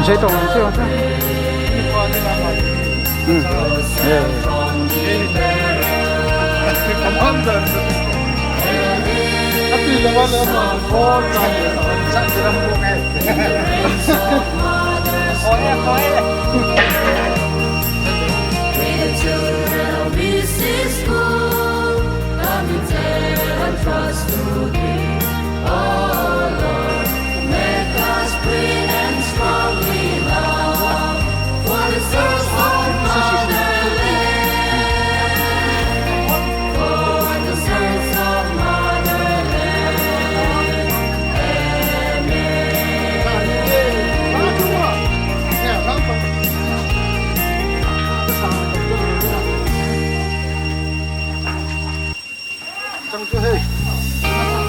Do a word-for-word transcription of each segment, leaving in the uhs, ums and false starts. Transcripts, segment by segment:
Sei tong, sei tong. Hmm. Yeah. Come and tell and trust to thee, O Lord. Make us free and strong in love for the souls of motherland, for the souls of motherland. Amen. Chang chu hei. Chang chu hei. Chang chu hei.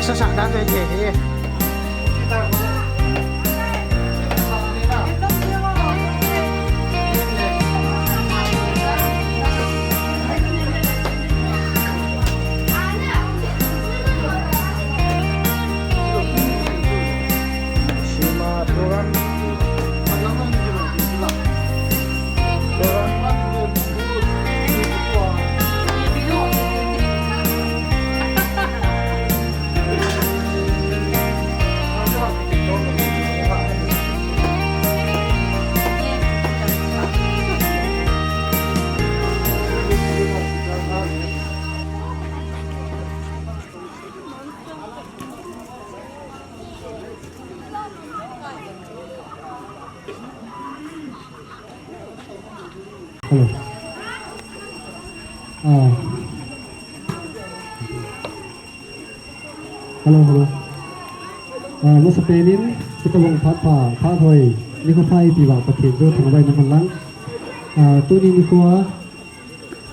Sa sa dan ve he. Hello. Ah. Hello, hello. Ah, masapen in, kitobang phat pha, phat hoi, nikho pha eipeh uva Pathen chu thangvah in umhen lang. Ah, tuni nikho a,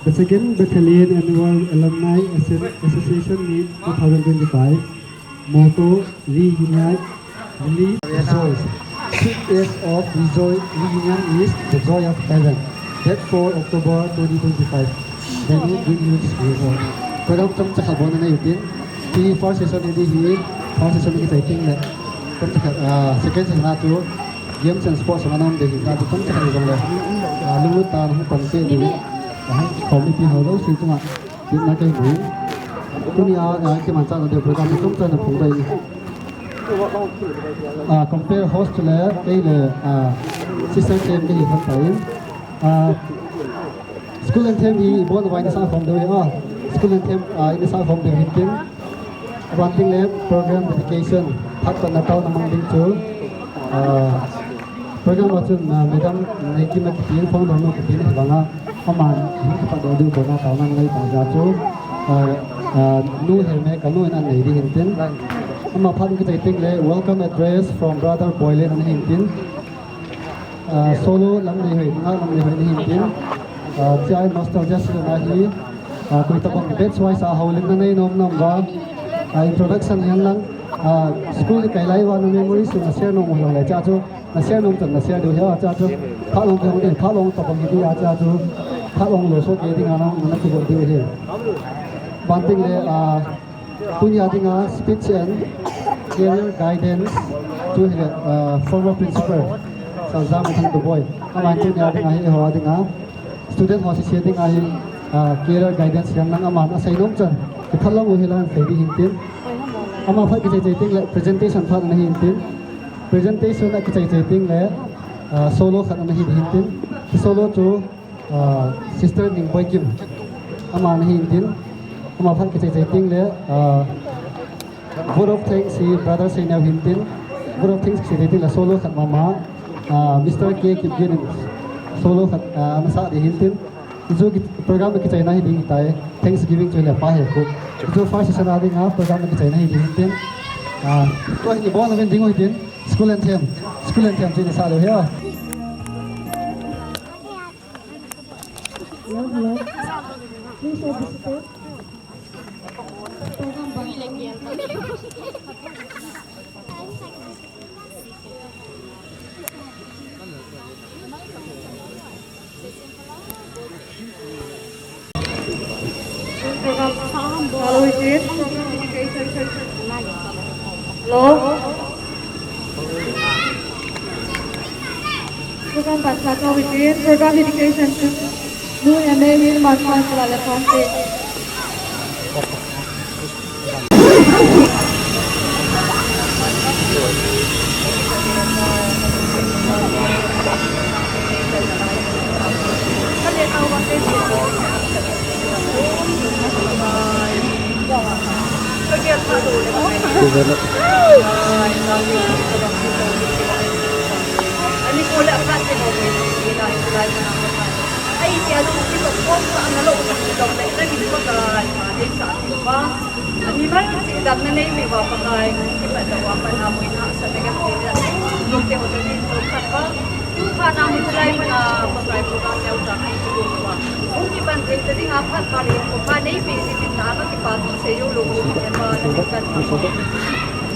The second Battalion Annual Alumni Asso-, Association Meet two thousand twenty-five, motto, Reunite, Release, Rejoice. Six years of rejoice, reunion is the joy of heaven. Date four October twenty twenty-five. Many good news will come. Program chomcha khat bolna nei utin. Hi first session hi, first session hi kichai teng le. Chomcha khat, ah, second session a chu Games and Sports a um ding ahi, chomcha khat hijongle, ah, lunglut tah a hung pan teng ding. Ah, committee ho jouse chunga kitna kahin bol in. Tunia, ah, kimanchah na diu program chomcha na phongdoh in. Ah, compere host le, kei le, ah, sister team kei hi khan pai in. Ah, School anthem hi ibon uva ina sah khom diu ahi, ah. School anthem, ah, ina sah khom diu ahi tin. Abanting le program dedication, phat patna taona mang ding chu. Ah, program a chun, ah, Madam Neikimna kitin, founder nu kitin, ahi vanga. Aman, hi kipat diu kona taona nei ta jeh chu. Ah, ah, Nu Helme kanu in anei ding ahi tin. Ama phat kichai teng le, welcome address from Brother Boylen ana hi tin. Ah, solo lam nei hoi, nga lam nei hoi ni hin tin. Ah, chai master Jesse na hi, ah, koi tabang batch wise a houlimna nei nom nom uva. Ah, introduction hihen lang, ah, school hi kai lai uva na memories na share nom u hijongle chea chu, na share nom chan na share diu ahi chea chu. Khalong jong din, khalong tabang hi dia chea chu. Phat ong lo so ke dinga na na kibol diu hi. Banting le, ah, tunia dinga speech and career guidance chu hile, ah, former principal Sir Jamathang Tuboi. Aman tunia dinga hi ho dinga student ho sese dinga hi, ah, career guidance yang nang aman asei nom chan. Kithal long u hi lan sei di hin tin. Ama phat kichai chai ting le presentation phat ana hin tin. Presentation a kichai chai ting le, ah, solo khat ana hi di hin tin. Ki solo chu ah, Sister Ningboi Kim. Ama ana hin tin. Ama phat kichai chai ting le, ah, vote of thanks hi Brother Seineo hin tin. Vote of thanks kichai chai ting le solo khat mama, ah, Mister K Kipgen in solo khat, ah, ana sa di hin tin. Chu ki-, program kichai na hi ding tai. Thanksgiving chu le pa he ku. Chu first session a dinga program kichai na hi ding hin tin. Ah, tu hi bol na vin ding u hi tin. School anthem. School anthem chu ni sa lo he. Hello, hello. Please, uh, be seated. Hello, Eugene. Hello. Program pasa ka within program dedication to Nu M A Hill March one Kalale Foundation. Ani mal si dam na nei mi va Pakai, ki pa da wa pa na mo ina sa te ka te ya. Lung te ho te ni to ka pa. Tu pa na mo lai pa na Pakai ko ka ne u ta ai ko ko pa. Hung kipan thei ta ding a phat pa le ko pa nei pe si tin na ka kipa to se yo lo ko ne pa na kan pa.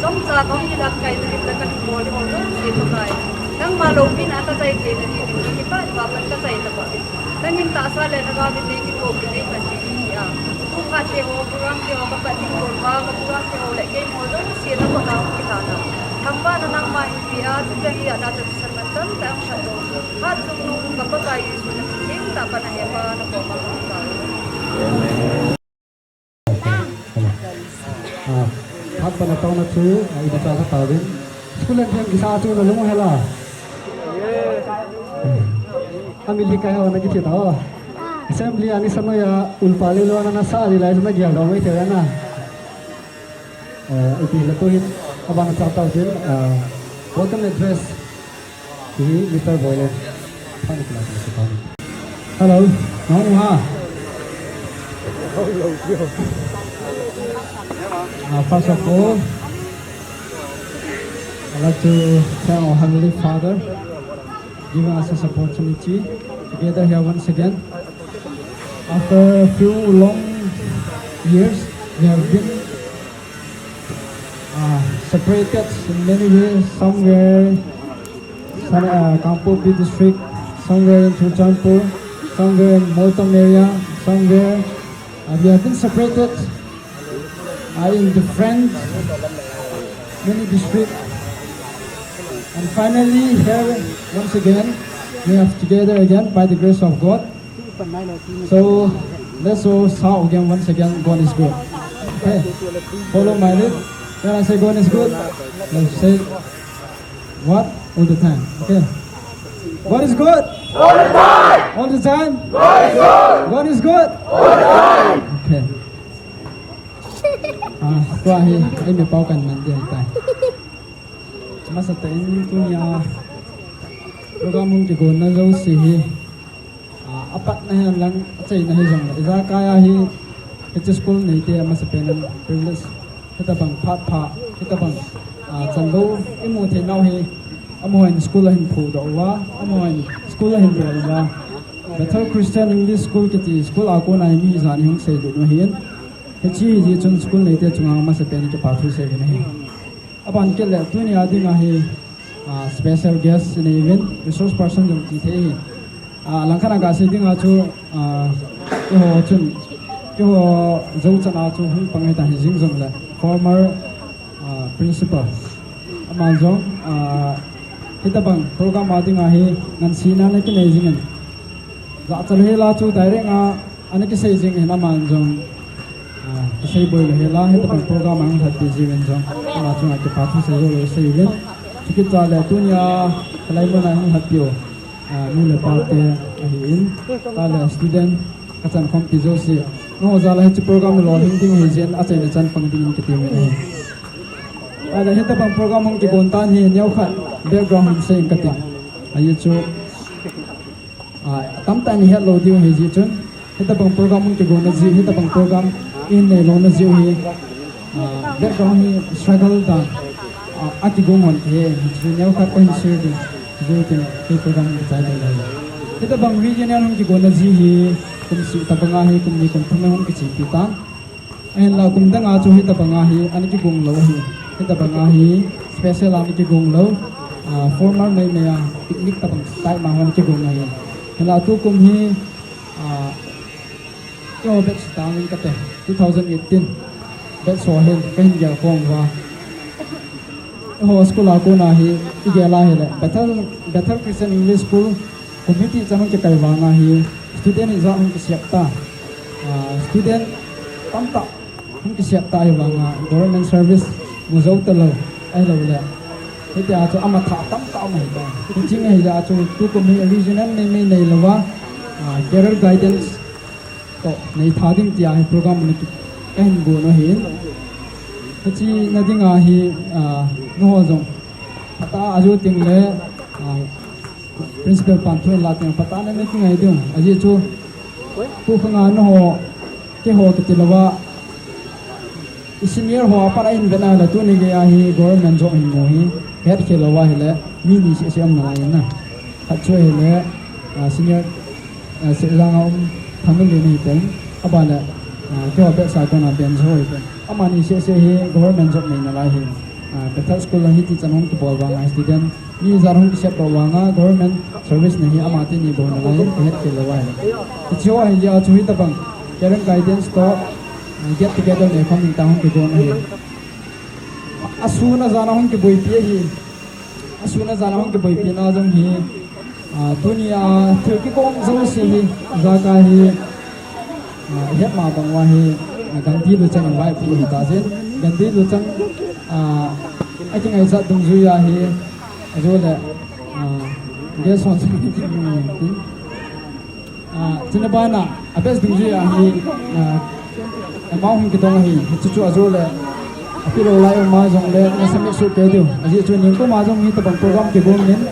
Jong cha kong kilam kai na lim la kan ko le ho to se Pakai. Nangma loupina kachai thei nading in kakipah in, Pakai kachai tapah in. Nangin tahsa le nagavin neikithopi neiman ding ahi. Tukhat te ho, program te ho, kapat ding tolpa, ka program te ho le keiho jouse nangma a hung kilhan a, thangvahna nangma hinpeh a, tucheng hi a na chan san man tamtah hung sah lou. Hatchungnung ka Pakai Jesu namin lentah pan a hepa nakoma kahung tao. Ah, phat pana tong na chu, ah, imacha kataovin. School anthem kisa chu nalung u hela. Amil hi kai ho nakithi tao. Assembly a nisa noiya ulpa lelona nasa lilai chu nagel dau mai thei na. Eh, ipi hile tuhin, abana chaptao din, ah, welcome address. Hi Mister Boylen. Hello. Nong ha. Uh, first of all, I'd like to thank our Heavenly Father giving us this opportunity to gather here once again. After a few long years, we have been uh, separated in many ways. Some were some, uh, Kangpokpi district, some were in Churachandpur, some were in Moltom area, some were, uh, we have been separated, uh, in different many districts. And finally, here once again, we are together again by the grace of God. So let's all shout again, once again, "God is good." Okay. Follow my lead. When I say "God is good," let's say what? All the time. Okay. God is good. All the time. All the time. God is good. God is good. All the time. Okay. Ah, tua hi, eimi pau kahin man ding ahitai. Amasatah in tunia program hung kigonna jouse hi, ah, apatna hihen lang, achaina hijongle, ijakai a hi, hiche school neite amasapen in privilege, hitabang phat pha, hitabang, ah, chanlou imu theinau hi, amahon school ahin phudoh uva, amahon school ahin bol uva. Bethel Christian English School kiti school a kona hi mi ijat in hung seilut u ahin. Hiche hi jeh chun school neite chunga amasapen in kipa thu seiuvin ahi. Aban kit le tunia dinga hi, ah, special guest inei uvin, resource person jong ti thei ahi. Ah, langkhat a kasei dinga chu, ah, keiho chun, keiho jou chan a chu hung pang hita hi jing jongle, former, ah, principal. Aman jong, ah, hitabang program a dinga hi ngansena ana kinei jingin. Jachat hela chu direct a ana kisei jing hin aman jong, ah, kisei boi lou hela hitabang program a hung lhatpi jiuvin jong. Ama chunga kipa thu sei jou lou sei uvin. Chukit cha le tunia, kalai muna hung lhatpi u. Ah, nu le pa te ahin, ta le student, kachan khompi jouse. Nangho jal a hiche program lolhing ding ahi jeh in achaina chan pang dingin kati uve. Ta le hitabang program hung kigon tan hi neokhat background hin sei inge kati. Ajeh chu, ah, tamtah in ihet lou diu ahi jeh chun. Hitabang program hung kigonna jeh, hitabang program in neilona jeh hi, ah, background hi struggle dan, ah, akigong hon ahi, chu neokhat kahin sei ding, chu tin kei program hung kichai ding ahi. Hitabang reunion hung kigonna jeh hi, kum seh tabang a hi, kum ni kum thum hung kichepi tan. Ahinla kum dang a chu hitabang a hi, ana kigong lou ahi. Hitabang a hi, special a ana kigong lou, ah, formal mai mai a, picnic tabang style ma hon ana kigong ahi. Hinla tukum hi, ah, Keiho batch tangin kate, two thousand eighteen batch ho hin kahin gel khom uva. Eiho school a kona hi igel a hile Bethel, Bethel Christian English School committee chan hung kikai vanga hi student ijat hung kisep ta. Ah, student tamtah hung kisep ta ahivanga government service mu jou talou ahilouleh hitia chu amathah tamtah um ahitai. Hicheng ahijeh a chu tukum hi regional nei mei neilouva, ah, career guidance toh neitha ding tia hi program ana ki, kahin gon u ahin. Hiche na dinga hi, ah, nangho jong phatah a ajo tengle, ah, principal pan thu hin la tengle phatah a nei kingai diu. Ajeh chu, tu khanga nangho, keiho kiti louva, i senior ho apat a hin vet a le tuni geiya hi government job hin mu hi, hetkhel louva hile, mi ni seh seh um nalai in na. Khat chu ahile, ah, senior, ah, Sehjang a um family nahi ten, aban le, ah, keiho batch a kona Ben Joy ten. Amani seh seh hi government job nei nalai hi. Ah, Bethel School a hiti chan hung kibol vanga student mi ijat hung kisep doh vanga government service nei hi ama teni bou nalai in kahetkhel louva ahi. Hiche ho ahijeh a chu hitabang career guidance toh, ah, get together nei khom ding tia hung kigon ahi. Asun ajan a hung kiboipi ahi. Asun ajan a hung kiboipina jong hi, ah, tunia thil kigong jouse hi, ijakai hi, ah, ihet ma bang uva hi, ah, Gandhi luchang invite pi hita jin. Gandhi luchang, ah, akingaichat dungjuiya hi, ajole, ah, guest hon Ah, chuna bana, a batch dungjuiya hi, ah, amount hung kidong ahi, hichu chu ajole, apilou lai um a jongle, na submit soh kei diu. Ajeh chu ningkum a jong hitabang program kigong in,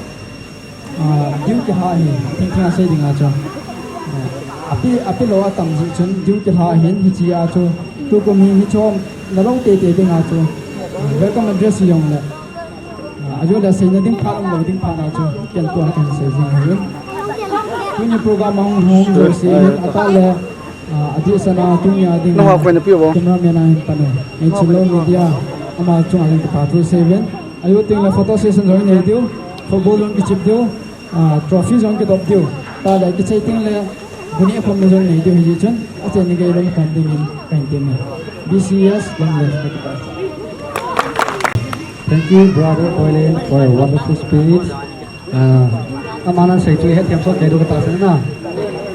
ah, due kilha ahi, thingthing a sei dinga chu. Ah, api, apilou atam jeh chun, due kilha ahin, hichea chu, tukum hi, hiche ho, nalou teitei dinga chu, ah, welcome address jongle. Ah, ajole seina ding phat, umlou ding phat a chu, ken tua kahin sei jing ahi. Tuni program a hung hung jouse hin, atah le, ah, adehset a tunia ding, cameraman a hin pan u, Neichilou Media, ama chunga jong kipa thu sei uvin. Ajo tengle photo session jong nei diu, football jong kichep diu, ah, trophy jong kidop diu. Tah le kichai tengle, bu neh khomna jong nei diu ahi jeh chun, achaina gei lom khom dingin kahin temme. B C S, long live, kakipah. Thank you, Brother Boylen, for a wonderful speech. Ah, aman asei chu hethem soh kei diu katahsan na.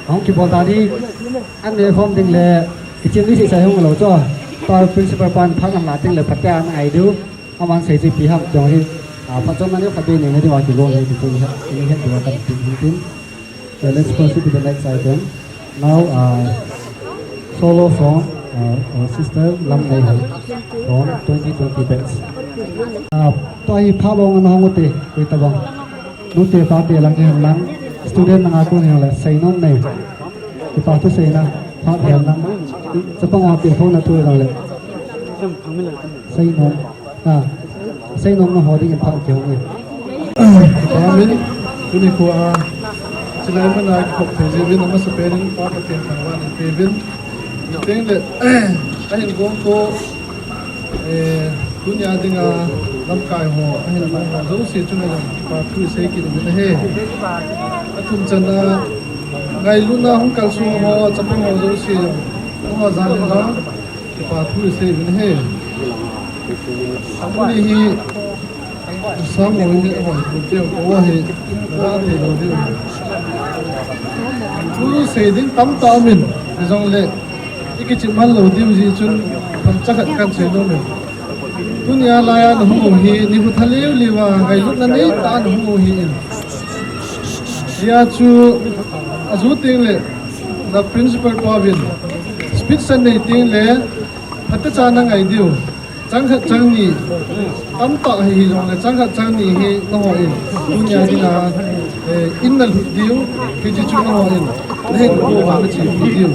Ahung kibol ta di, an neh khom ding le, kichen di sei sai hung lou chu. Pa principal pan phat an la ding le phatea ana ngai diu. Aman asei chu ipi ham tong hi, ah, phatchomna neokhat beh neina diuva kigong ahi ti chu ihet, ihet diuva kating tin. So let's proceed to the next item. Now, uh, solo from, uh, our sister Lamneihoi from twenty twenty batch. Uh, tua hi phat long ana hung ute, koi tabang. Nute pate lang hen lang, student langa kon hen le, seinom nei. Kipa thu seina, phat hen lang. Chapang a telephone na thu lang le. Seinom. Ah, seinom nahou dingin phat kihong e. Amen. Tuni khoa, chilai mana kikhop thei jeh uvin amasapen in Pa Pathen thangvahna kapeuvin. Tengle, ahin gong to, eh, tunia dinga lamkai ho, ahin gong ho jouse chunga jong kipa thu isei kit uvin ahi. Athum channa, Ngailutna hung kalsong ho, chapang ho jouse, nangho jal in jong kipa thu isei uvin ahi. Tuni hi Sam ho hi hoi pu cheu ko hi, na thei lou diu. Thu sei ding tamtah um in, hijongle ikichim man lou diu jeh chun themcha khat kan sei nom in. Tunia laiya nahung u hi nikho tha leu leuva ngailutna neitah a nahung u ahin. Hijeh chun ajouse tengle na principal pa vin speech anei tengle phatecha nangai diu. Chang khat chang ni tamtah hi hijongle chang khat chang ni hi nangho in tunia dinga, eh, in nalut diu, hiche chu nangho in nahin kou uva nache diu.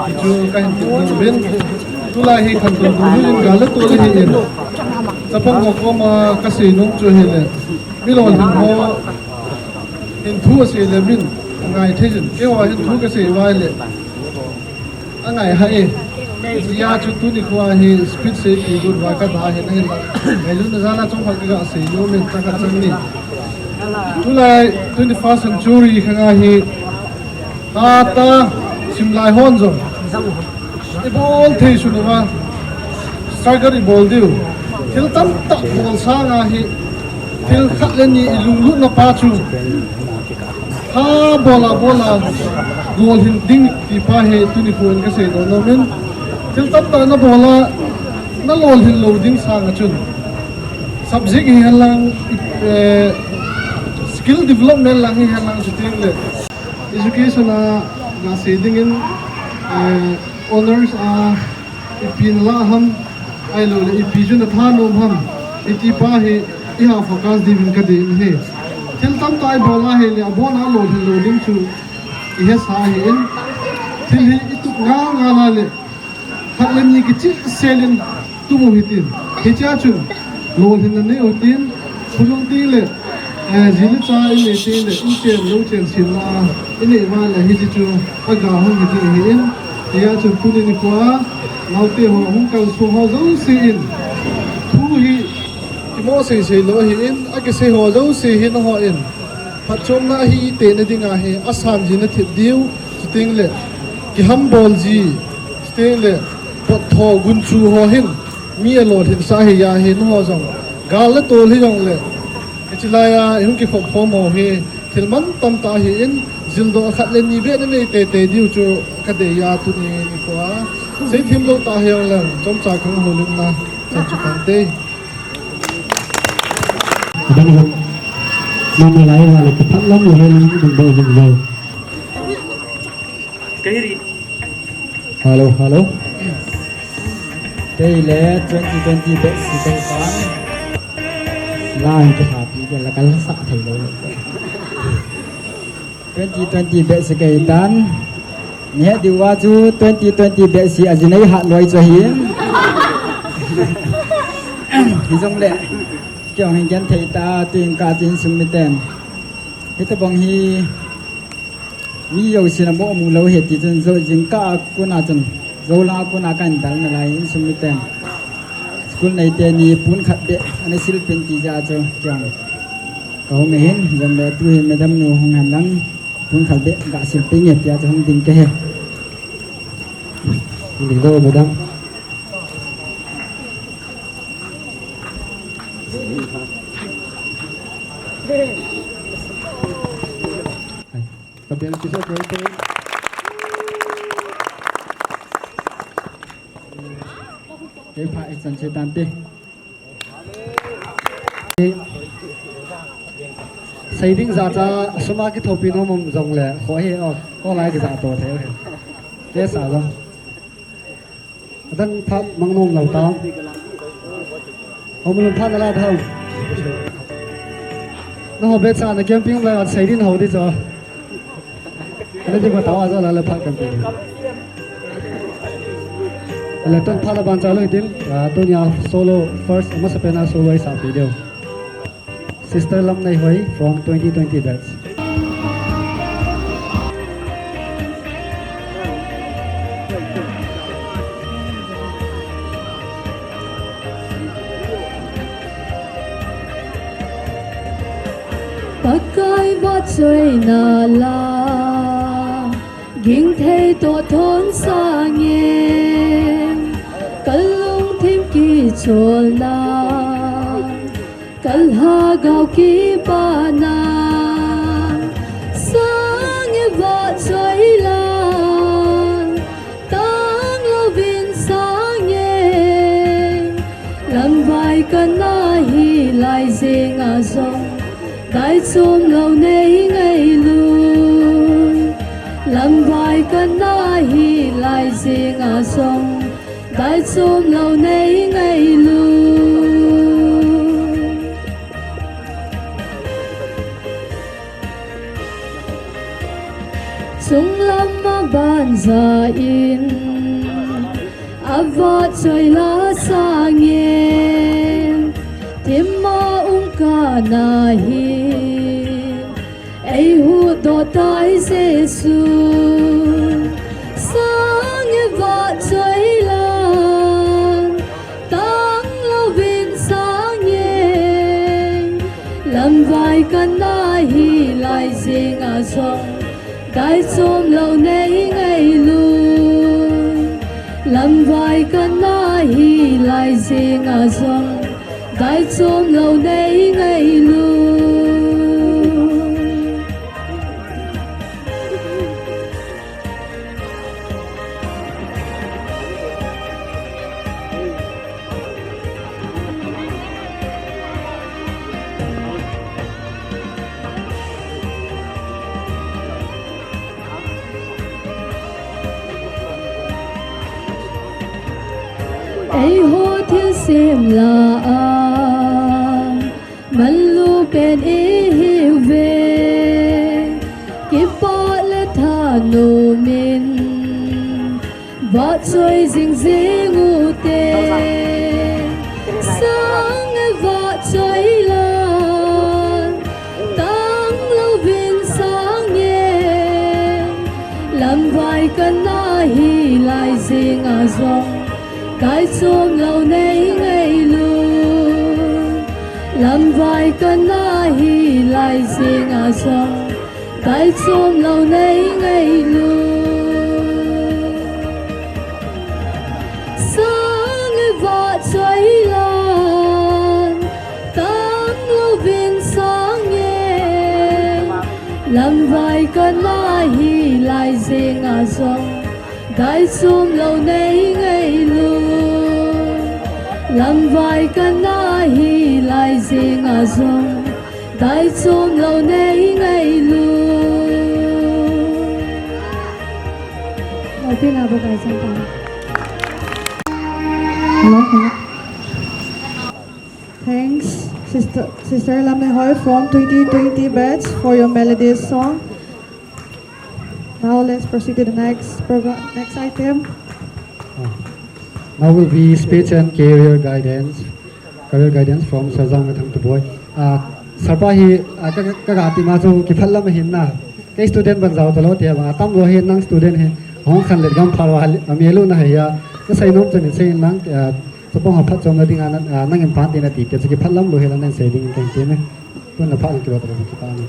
Hichu kahin ti nom in. Tulai hi khantou dungjuiyin gal le tol ahin. Chapang ho koma kasei nom chu ahile, mi lolhin ho hin thu asei le min angai thei jin. Keiho hin thu kasei uva ahile angai hah e. Hijeh chun tuni khoa hi speech seipi got uva kada ahin, ahinla ngailutna jal a chomkhat kaga sei nom in, chang khat chang ni. Tulai twenty-first century khanga hi tata simlai hon jong ibol thei sun uva struggle ibol diu. Thil tamtah bol sanga hi thil khat le ni ilunglutna pa chu ha bola bola lolhin ding ti pa hi tuni khoa kasei nom in. Thil tamtah nabol a nalolhin lou ding sanga chun subject hihen lang, eh, skill development lang hihen lang, chutengle education a gasei dingin, eh, honours a ipi nalah ham, ahilouleh ipi chu nathanom ham, hiti pa hi iha focus diuvin kadei in ahi. Thil tamtah ibol a ahile abon a lolhin lou ding chu ihesa ahin. Thil hi itup ngal ngal a le khat le ni kicheh sel in tum u hitin. Hichea chun lolhinna nei u hitin. Khonung tengle, eh, ji le cha inei tengle, inchen louchen semna inei uva le hiche chu aga hung hiding ahin. Hijeh chun tuni nikhoa naote ho hung kalsong ho jouse in thu hi kimo seisei lou ahin, akisei ho jouse hi nangho in phatchomna ahi ite na dinga hi asan jing nathip diu, chutengle kihambol ji, chutengle pottho gunchu ho hin mi alolhinsah ahi. Ahi nangho jong gal le tol hijongle hiche laiya ihung kikhop khom ho hi thil mantam tah ahin, jildoh khat le ni beh nanei teitei diu chu kadei a tuni nikhoa seithem lou tah hijongleng chomcha kahung houlimna chan chu kante. Adang hon. Mama lai wa le, kiphat lam le, he lam dang dang dang dang. Kahiri. Hello, hello. Kei le twenty twenty batch si kei tan. Line kisa pi ke la kal sa thei lou. Twenty twenty batch si kei tan. Neihet diu va chu twenty twenty batch si ajinei hat loi chu ahin. Hijongle kei jong hin genthei tah a tuin ka tin sung miten. Hitobang hi mi jousen amoh mu lou ahi ti chun, jou jingkah a kona chun, jou lang a kona kahin dal nalai in sung miten. School neite ni pon khat beh ana silpeh in ti jeh a chu kei jong kahung ahin, jongle tuhin madam nu hung hen lang. Pon khat beh gasil peh inge tia chu hung ding kahi. Ding dou madam. Ka bel kiso kei te. Kei pha action che tante. Seiding jacha suma kithopi nom um jongle, kho hi o, kho lai kija to thei u hi. Kei sa jong. Adang phat mang nom lou ta. Hom lum phat nala ta. Nangho batch a na camping lai at seiding ho di cho. Ana di ma tawa jo la le phat kan ti. Le ton phat la ban cha loi tin, ah, tunia solo first, amasapen a solo isah pi diu. Sister Lamneihoi from twenty twenty batch. Pakai vahchoina la. Ging thei toh thon sangin, ka lungthim kicholna, ka lhagao kipana, sang e vahchoi la, tang louvin sang e, lamvai kana hi lai jing a jong, dai chom lou nei ngailu. Lamvai kana hi lai jing a jong, dai chom lou nei ngailu. Chunglam a ban ja in, a vahchoi la sangin, thim a um kana hi, ei huhdoh tai Jesu. Sang e vahchoi la, tang louvin sang e, lamvai kana hi lai jing a jong, dai chom lou nei ngailu. Lamvai kana hi lai jing a jong, dai chom lou nei ngailu. Eiho thilsem la a manlu pen ihiuve, kipah le thanom in vahchoi jing jing u te. Sang e vahchoi la, tang louvin sang e, lamvai kana hi lai jing a jong, dai chom lou nei ngailu. Lamvai kana hi lai jing a jong, dai chom lou nei ngailu. Sang e vahchoi la, tang louvin sang e, lamvai kana hi lai jing a jong, dai chom lou nei ngailu. Lamvai kana hi lai jing a jong, dai chom lou nei ngailu. Hello, hello. Thanks, Sister, Sister Lamnehoi from twenty twenty batch for your melodious song. Now let's proceed to the next program, next item. Now will be speech and career guidance. Career guidance from Sir Jangmithang Tuboi. Ah, Sir pa hi, ah, ka, ka, ka ga ti ma chu kiphat lam ahin na. Kei student ban jao talou ti bang, atam lou hi nang student hi. Hung khan let gam phar wa, amelu na hi ya. Ka sei nom chen sei nang, ah, chapang ha phat chom na ding a, ah, nang in pan ti na ti, ke chu kiphat lam lou hi la nang sei ding keng ti me. Tun na pha na kilo ta ki pa ni.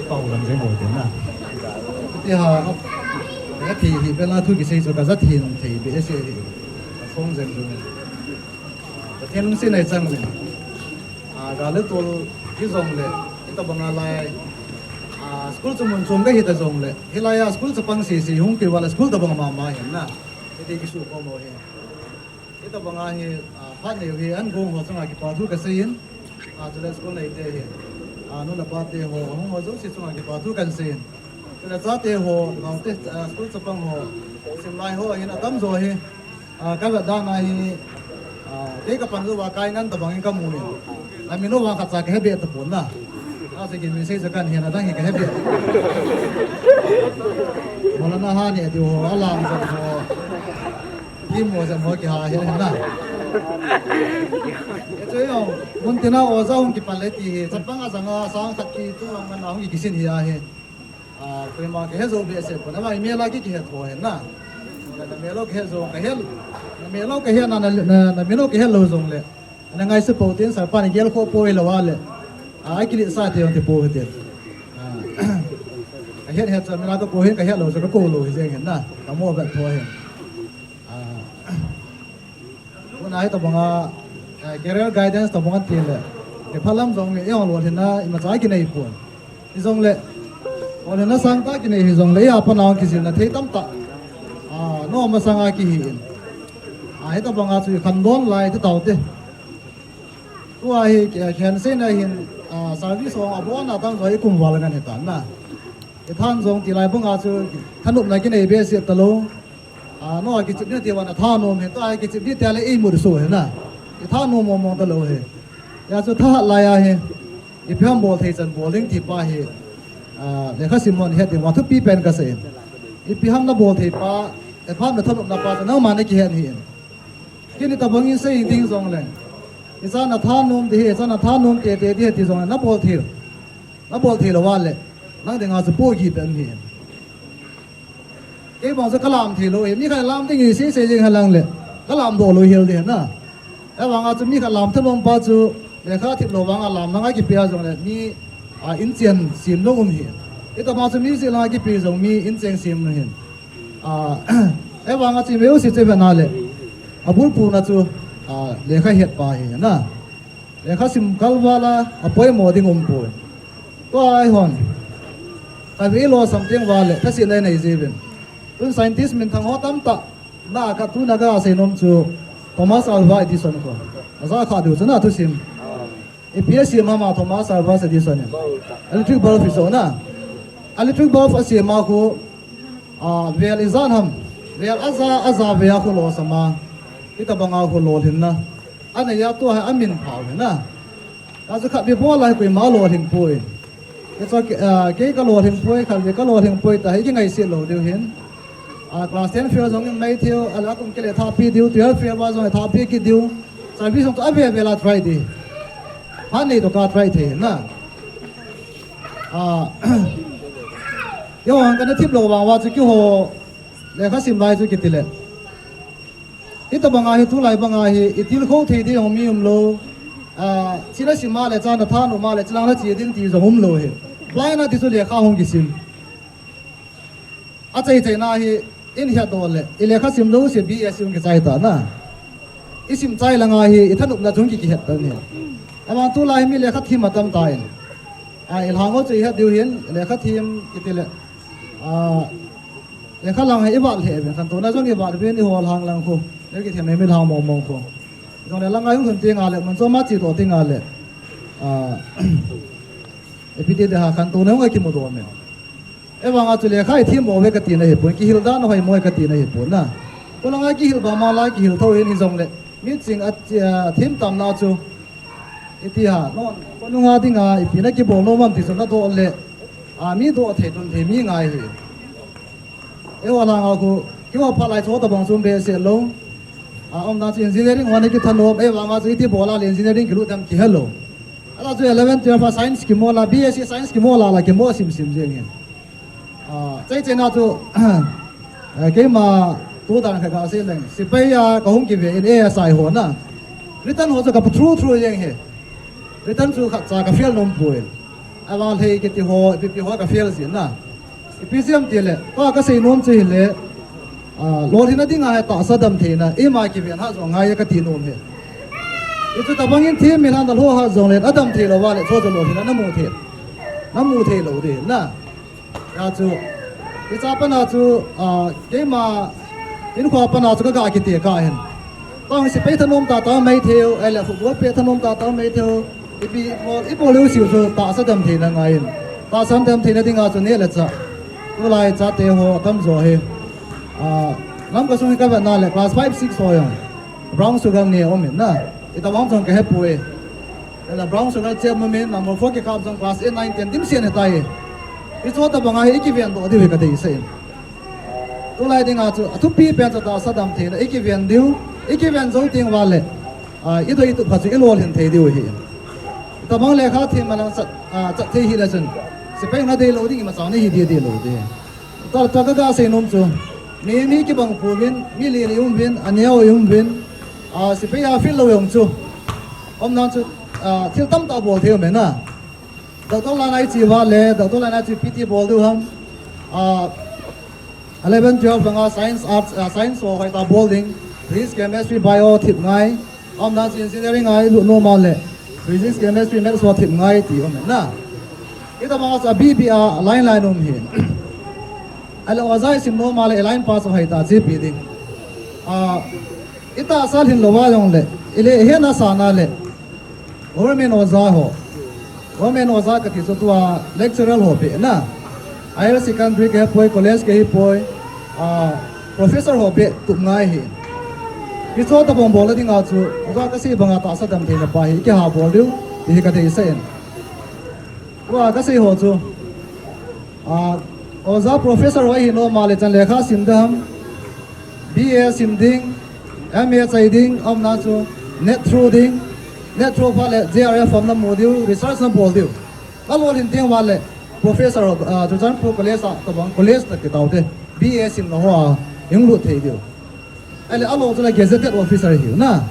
Pau lam jeng ho te na. Ti ha, ka thi hi pe la thu kisei chu ka jat hin thei be se hi. Ka song jeng chu. Ka then si nai chang le. A, ga le tol hi jong le. Ita banga lai. A, school chu mun chom ka hi ta jong le. Hilai a school chu pang si si hung ti wala school ta bang ma ma hin na. Iti kisu ko mo hi. Hitabanga hi, ah, phat neo hi an gong ho chunga kipa thu kasei in, ah, chule school neite hi, ah, nu le pate ho, ahung ho jouse chunga kipa thu kahin sei in. Chule chate ho, naote, ah, school chapang ho, simlai ho ahin atamjo hi, ah, kavet dan a hi, ah, kei kapan louva kai ngan tabang in kamu in. Namin u vang khatcha kahe be tapon na. Ase ki min sei chu kahin hen, adang hi kahe be. Maulana Hani ati ho, alang jong ho. Ki mo jong ho kiha hen hen na. Hichu jong, mun tina oja hung kipan le ti hi, chapang ajanga sang khat ki chung lang man a hung kisin hi ahi. Ah, koima kahe jou behseh pon, ama imel a ki kihe tho hen na. Namel u kahe jou, kahe, namel u kahe na, na, na, namel u kahe lou jongle. Ana ngaisah pou tin, Sir pa in gel khoh poi lou a le. Ah, akiletsah te jong ti pou hite. Ah. Ka het het chu, mina ka kou hin ka het lou chu, ka kou lou hi jeng hin na. Ka mo vet tho hin. Ah, tuna hi tabanga, eh, career guidance tabanga tile. Kiphalam jong mi, eh, lolhinna, imacha kinei pon. Hijongle, lolhinna sangtah kinei hijongle, eh, apat na kijilna thei tamtah. Ah, nom masanga kihi in. Ah, hitabanga chu i khandon lai, ti tau te. Tua hi, eh, khen seina hin, ah, service hong abon a tam jong i kum val ngan hitan na. I than jong tilai banga chu thanopna kinei behseh talou. Ah, no, kichep ni ti vang a thanom hi, tua hi kichep ni ti le i mut so hi na. I thanom mong mong talou hi. Hijeh chun thahat lai a hi, ipi ham bol thei chan bol ding ti pa hi, ah, lekha sim hon het ding vang thupi pen ka sei. Ipi ham na bol thei pa, ipi ham na thanopna pa chu nangma na kihet hi in. Kei ni tabang in sei ding jongle, ichan na thanom ding hi, ichan na thanom tete ding hi ti jongle, na bol thei. Na bol thei lou va le, nang dinga chu pohgih pen hi. Kei bang chu ka lam thei lou hi, mi khat lam ding hi sei sei jeng hen lang le, ka lam doh lou hel ding na. Ahivanga chu mi khat lam thanom pa chu, lekha thip lou vanga lam nanga kipe a jongle, mi, a, inchen sem lou um hi. Hitabang chu mi jeh langa kipe jong mi inchen sem lou hi. A, ahivanga chu i meu si che ve na le, abul pu na chu, a, lekha het pa hi na. Lekha sim kal val a, apoimo ding um poi. Tua hi hon. Ka ve lou something val le, thasetna nei ji vin. Tun scientist minthang ho tamtah, na ka tuna ka sei nom chu Thomas Alva Edison ko. Aja kha diu chu na thusim. Ipi a sem ham a Thomas Alva Edison in. Electric bulb hi so na. Electric bulb a sem a khu, a, vel ijat ham. Vel aja, aja ve a khu losam a. Hitabanga khu lolhinna. Anei a tua hi amin phau hi na. Ka chu khat ve bol a hi koima lolhing poi. Kei chu, ah, kei ka lolhing poi, khat ve ka lolhing poi ta hi kingaisih lou diu hin. Ah, class ten fail jong in mai thei u, ala kum kile thapi diu, twelve fail va jong thapi kit diu. Service jong chu ave ve la try ding. Phat nei toh ka try thei na. Ah, keiho kana thip lou vang va chu keiho lekha sim lai chu kiti le. Hitabanga hi, tulai banga hi, i tilkhou thei ding jong mi umlou. Ah, china sim a le, chana thanom a le, chilang la che ding ti jong umlou hi. Blind a ti chu lekha hung kisim. Achai chaina hi, in het doh le, i lekha sim jouse B S hung kichai ta na. I sim chai langa hi, i thanopna chung ki, kihet ta ni. Ama tulai hi mi lekha thim atam ta in. Ah, i lhang ho chu i het diu hin, lekha thim kiti le. Ah, lekha lang hi i vat lheh uvin, khantouna jong i vat uvin, i hol hang lang khu. Le kithem mi lhang mong mong khu. Jong le lang a hung lhun teng a le, mun chom a che doh teng a le. Ah, ipi ti ding ham, khantouna hung a kimu doh me. Ahivanga chu lekha i thim mo ve ka tina hi pon, kihil dan a hoimo ka tina hi pon na. Ko langa kihil ba ma la kihil tho hin hi jong le. Mi ching a, a thim tam na chu. Iti ham, non, ko nunga dinga, ipi na kibol nom am ti chu na doh le, a, mi doh thei tun thei mi ngai hi. Eiho langa khu, keiho phat lai chu tabang chu um behseh lou. A, umdan chu engineering ho na kithanom, ahivanga chu iti bol a le engineering kilut dem kihe lou. Ala chu eleven, twelve a science kimol a, B S C science kimol a la kimo sim sim jeng hi. Ah, chai chai na chu, eh, keima tu dan kha ka sei leng. Sepai a ka hung kive in A S I ho na. Written ho chu ka pass through through jeng hi. Written chu khat cha ka fail nom poi. Ahivang lhei kiti ho, ipi ipi ho ka fail jin na. Ipi jeh ham ti le, ka, ka sei nom chu hi le, ah, lolhinna dinga hi tahsa damtheina, ima kiven ha jong ngai ka ti nom hi. Hichu tabang in thim mi na lou ha jong le, adam thei lou va le, chu chu lolhinna na mu thei. Na mu thei lou ding na. Hijeh chun, hiche a pat na chu, ah, keima, hinkho a pat na chu ka ga kiti ka hin. Ka hung sepai thanom tata mai thei u, ahile football pe thanom tata mai thei u, ipi bol, i bol u siu chu tahsa damtheina ngai in. Tahsa damtheina dinga chu neh le chah. Tulai chate ho atam jo hi. Ah, lam ka sung hi ka vet na le class five, six ho jong. Brown sugar neh um in na. Itobang jong ka he poi. Ahile brown sugar che um in, number four kikap jong class eight, nine, ten dimset ahitai. Hiche tabanga hi i kiven doh diu hi ka deisah in. Tulai dinga chu athupi pen chu tahsa damtheina, i kiven diu, i kiven jou teng uva le, ah, i doi tup khat chu i lolhin thei diu ahi. Itobang lekha them a lang chat, ah, chat thei hile chun, sepai na dei lou ding, imacha na hi ding ding lou ding. Tua, tua ka ga sei nom chu, mi, mi kibang pouvin, mi lili um uvin, aneo um uvin, ah, sepai a fail lou jong chu. Umdan chu, ah, thil tamtah bol thei um e na. Doctor line a i che uva le, doctor line a che P T bol diu ham. Ah, eleven, twelve langa science, arts, ah, science ho hoitah bol ding, physics, chemistry, bio thip ngai, aumdan chu engineering a ilut nom a le, physics, chemistry, maths ho thip ngai ti um na. Hitabang a chu a B B a line line um hi. Ahile oja isim nom a le, line pa chu hoitah chepi ding. Ah, itahsa lhin louva jongle, ile hena sana le, Government oja ho. Government oja kati chu tua lecturer ho beh na. Higher secondary kahi poi, college kahi poi. Ah, professor ho beh tup ngai hi. Hichu tabang bol ding a chu, tua kasei banga tahsa damtheina pa hi, kiha bol diu, ti hi kadeisah in. Tua kasei ho chu. Ah, oja professor ho hi nom a le chan lekha sim dam. B A sim ding, M A chai ding, aumdan chu NET through ding, NET through phat le J R F form na mu diu, research na bol diu. Alolhin ding uva le, professor, ah, Churachandpur College a, tabang college tah kitao te, B A simna ho a, hung lut thei diu. Ahile alou chu le gazetted officer hiu na.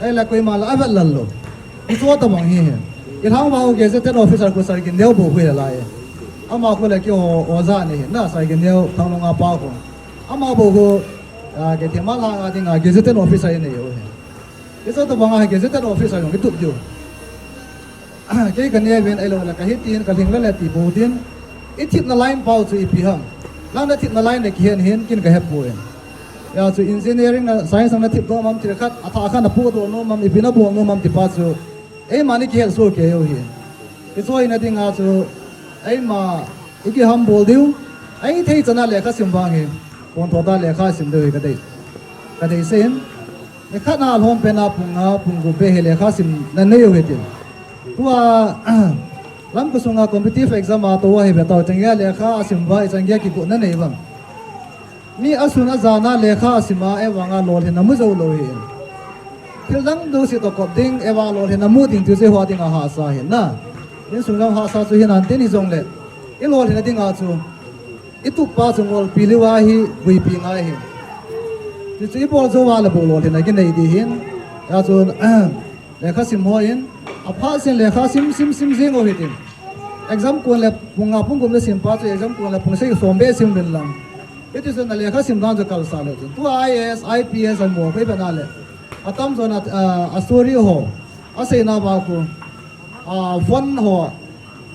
Ahile koima la avet lal lou. Hichu tabang hi hi. Ilhang uva gazetted officer khu Sir Gineo bou khu hi lai. Ama khu le keiho oja ni hi na, Sir Gineo Thanglong a pa khu. Ama bou khu, ah, Keithelmanbi langa dinga gazetted officer inei u hi. Hichu tabang a gazetted officer jong itup diu. Kei kanei uvin ahilou le kahi tin, kalhing le le ti bou tin. Ithipna line pau chu ipi ham. Nang nathipna line le kihen hin kin kahe poi. Hijeh chun engineering na science na thip nom am, thil khat, athah khat na pu nom am, ipi na bol nom am ti pa chu eima ni kihet soh kei u hi. Hichu hina dinga chu eima ikiham bol diu. Ahithei chana lekha sim vang hi. Pon tho tah lekha sim diu hi kadei. Kadeisah in. Nikhat na lhom pen a pung nga, pung gup beh hi lekha simna nei u hitin. Tua, lamka sunga competitive exam a tou ahi ve tau, ichan geiya lekha asim uva, ichan geiya kigotna nei uvem. Mi asun ajan a lekha asim a, ahivanga lolhinna mu jou lou hi. Thil dang jouse toh kop ding, ahivanga lolhinna mu ding ti chu eiho dinga hahsa ahi na. Insung jong hahsa chu hinan tin hijongle, ilolhinna dinga chu itup pa chu ngolpi lou ahi, buipi ngai hi. Tichu ibol jou uva le bou lolhinna kinei ding ahin. Hijeh chun, lekha sim ho in, aphat seh in lekha sim, sim, sim jing u hitin. Exam kon le pung nga pung gup na sim pa chu exam kon le pung sagi som beh sim uvin lang. Hiti chun na lekha sim dan chu kalsah leu chun. Tua I A S, I P S amu kei bena le. Atamjon a, a, a story ho. Aseina uva khu. Ah, phone ho.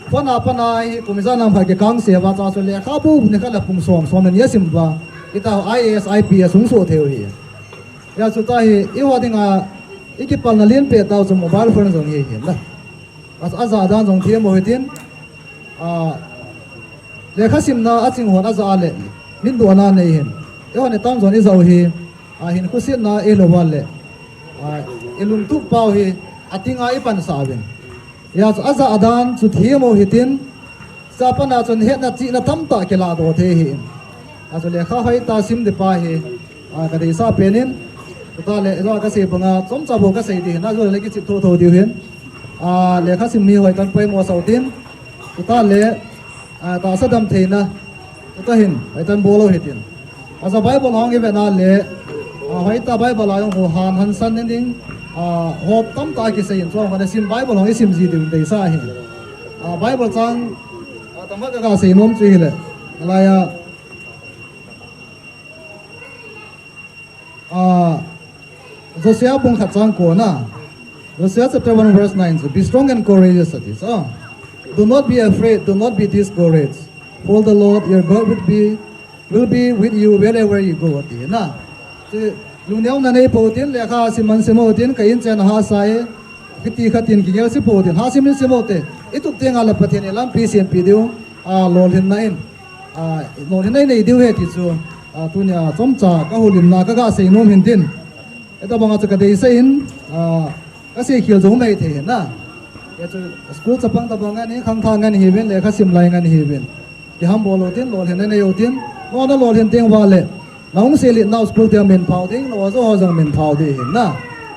Phone a pat a hi kum ijat ham khat kikang seh uva chu lekha bou nikhat le pung som, som le ni asim uva. Hita I A S, I P S hung soh thei u hi. Hijeh chun tua hi, eiho dinga, ikipalna lenpen tah chu mobile phone jong hi hin la. A, ajah dan jong them u hitin, a, lekha simna aching hon ajah a le, min dohna nei hin. Eihon itamjon ijah u hi, a, hinkho setna eilou uva le, a, ilungtup pau hi, ating a ipansah uvin. Hijeh chun ajah dan chu them u hitin, Chapang a chun hetna chihna tamtah kiladoh thei ahin. Achu lekha hoitah sim ding pa hi, a, kadeisah pen in. Tuta le, ijou kasei banga, chomcha bou kasei ding ahin, ajou le kichep thotho diu ahin. A, lekha sim hi hoitah in poimo sah u hitin. Tuta le, a, tahsa damtheina. Tuta hin, hoitah in bol u hitin. Achu Bible hung i vena le, a, hoitah Bible a jong ho han hansan nin ding, a, hop tamtah kisei in chuang khat a sim Bible hung i sim ji diu deisah ahi. A, Bible chang, a, tamkhat ka ga sei nom chu hile. Alai a, a, Joshua bung khat chang ko na. Joshua chapter one verse nine chu, "Be strong and courageous," ati chu. "Do not be afraid, do not be discouraged. For the Lord your God will be, will be with you wherever you go," ati na. Chu lungneo na nei pou hitin, lekha sim man sim u hitin, ka in chen hahsa e, kiti khat in kigel se pou hitin, hahsa sim in sim u hite. Itup teng a le Pathen in lampi sempi diu, a, lolhinna in, a, lolhinna inei diu ahi ti chu, a, tunia chomcha ka houlimna ka ga sei nom ahin tin. Hitabang a chu kadeisah in, a, kasei khel jou mai thei ahi na. Hichu school chapang tabang ngen hi, khangthah ngen hiuvin, lekha sim lai ngen hiuvin. Kihambol u hitin, lolhinna nei u hitin, nangho na lolhin teng uva le, nahung seilhit nau school te min phao ding, na oja ho jong min phao ding ahi na.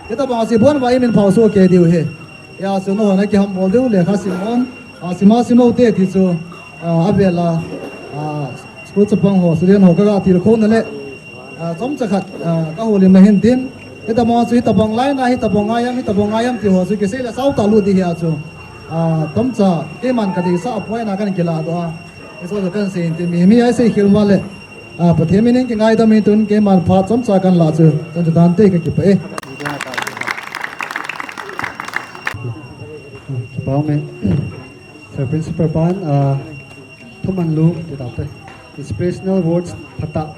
Hitabang a chu ibon uva imin phao soh kei diu ahi. Hijeh chun nangho na kihambol diu, lekha sim un, a, sim a sim u hite ti chu, a, avel a, a, school chapang ho, student ho ka ga tilkhou na le, a, chomcha khat, a, ka houlimna ahin tin. Hitabang a chu hitabang lai na, hitabang ngai am, hitabang ngai am ti ho chu kisei le sao tah lut ding ahi a chu. A, chomcha, keiman kadeisah a point a kahin kiladoh a. Aso kan sei ti mi mi ai sei khel ma le. A, Pathen min in kingaidam in tun keiman phat chomcha kan la chu. Chan chu dan te ka kipah e. Kipah me. Sir Principal pan, a, thuman lung ti tau te. Inspirational words phatah.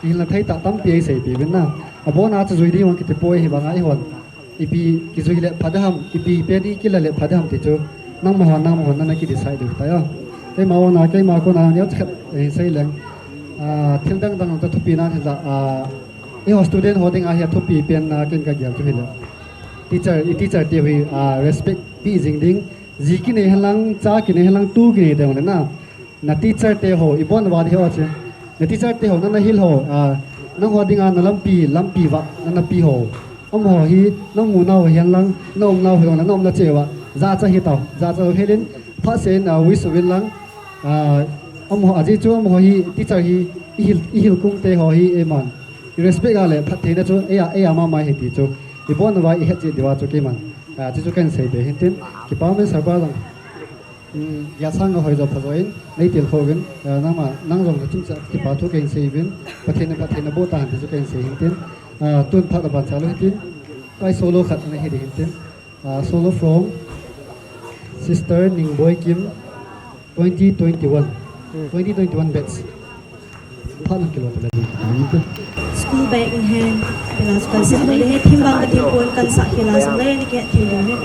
Inla thei tah tampi ei sei pi bin na. Abon a chu jui ding vang kiti poi hi banga i hon. Ipi kijui le pha ding ham, ipi pen i kila le pha ding ham ti chu. Nangma hon, nangma hon nana ki decide diu tai a. Keima ona, keima kona neo khat, eh, sei leng. A, thil dang dang ta thupi na thil da, a, i ho student ho ding a hi thupi pen na ken ka gel chu hi le. Teacher, i teacher te hi, a, respect pi jing ding. Ji kinei hen lang, cha kinei hen lang, tu kinei ding le na. Na teacher te ho, i bon va di ho che. Na teacher te ho, nana hil ho, a, nangho dinga na lampi, lampi va, nana pi ho. Amaho hi, na mu nau hihen lang, na um nau hihen lang, na umna che va. Jacha hi tau, jacha hi lin, pha sen, a, wish win lang. A, amaho, aji chu amaho hi, teacher hi, i hil, i hil kum te ho hi, e man. I respect a le, phat theina chu, e a, e a mama hi ti chu. I bon va, i het che diva chu keiman. A, chu chu kan sei be hin tin, kipah me sa ba lang. Hmm, ya sang a hoi jo pha jo in, nei til kho vin, eh, nangma, nang jong ka chim cha kipa thu kein sei vin, Pathen, Pathen na bo ta han ti chu kein sei hin tin. Ah, tun phat a ban cha lo hin tin. Kai solo khat na hi di hin tin. Ah, solo from Sister Ningboi Kim, twenty twenty-one. Hmm. Twenty twenty-one batch. Phat na kilo ta le. School bag in hand, pela school se le, thim bang ka thim pon kan sa kila sa le, ni ke thim ding he.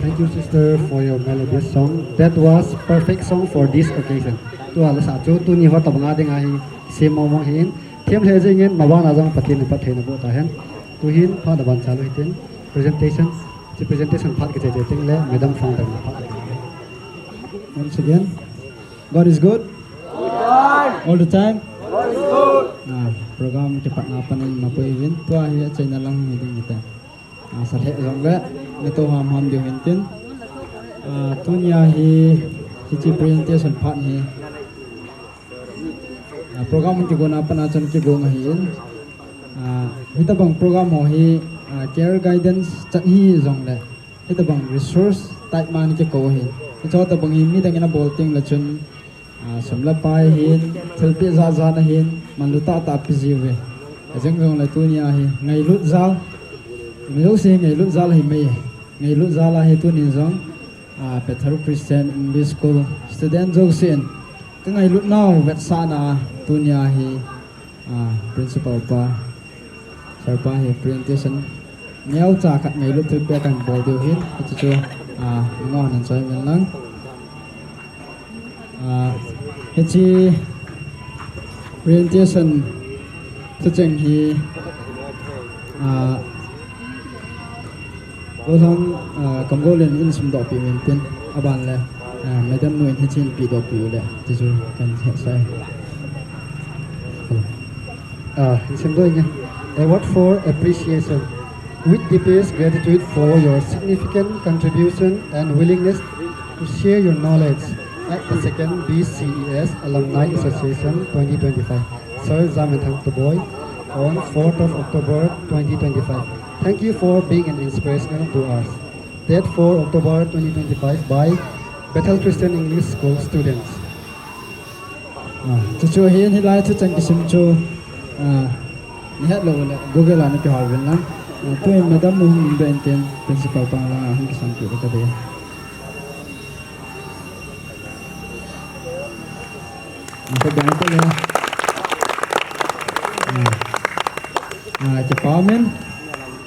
Thank you, sister, for your melodious song. That was perfect song for this occasion. Tua lasa chu tuni ho tabang a ding ahi, sem mong mong hin. Them le jing in, mabana jong Pathen in phatthei na boh tahen. Tuhin, phat na ban chalu hitin. Presentation, chi presentation phat kiche che ting le, Madam Founder na phat. Once again, God is good. All the time. Ah, program kipatna panin mapui vin. Tua hi achaina lang hi ding hite. Ah, salheh jong le, na to ham ham diu hin tin. Ah, tunia hi, hichi presentation phat hi. Ah, program kigona pana chun kigong ahin. Ah, hitabang program ho hi, ah, care guidance chat hi jong le. Hitabang resource type man kikou ahin. Hicho tabang hi midang in abol ting le chun, ah, sum le pai hin, thilpeh jat jat ahin, manlu tah tah pe jiuve. Ajeng jong le tunia hi, ngailut jal. Mijouse ngailut jal ahi mai. Ngailut jal ahi tunin jong, ah, Bethel Christian English School student jousen. Ka ngailut nau vetsahna tunia hi, ah, principal pa, sir pa hi presentation neocha khat ngailut thilpeh kan bol diu hin, hichu chu, ah, nunga nan choi men lang. Ah, hichi presentation thucheng hi, ah, Golang, ah, Kamgolen in simdoh pi min tin, aban le, ah, Madam nu in hichi in pedoh pi u le, tichu kan hetsah e. Ah, in simdoh inge. A word for appreciation. With deepest gratitude for your significant contribution and willingness to share your knowledge at the second B C E S Alumni Association twenty twenty-five, Sir Jamenthang Tuboi, on fourth of October twenty twenty-five. Thank you for being an inspirational to us. Date four October twenty twenty-five by Bethel Christian English School students. Ah, chuchu hin hilai thucheng kisim chu, ah, ni het lou le Google a na kihol vin lang. Ah, tuin Madam nu hung in doh in tin principal pa langa hung kisampi u ka dei. Ah, ka dei ko le. Ah, ah, kipa umin.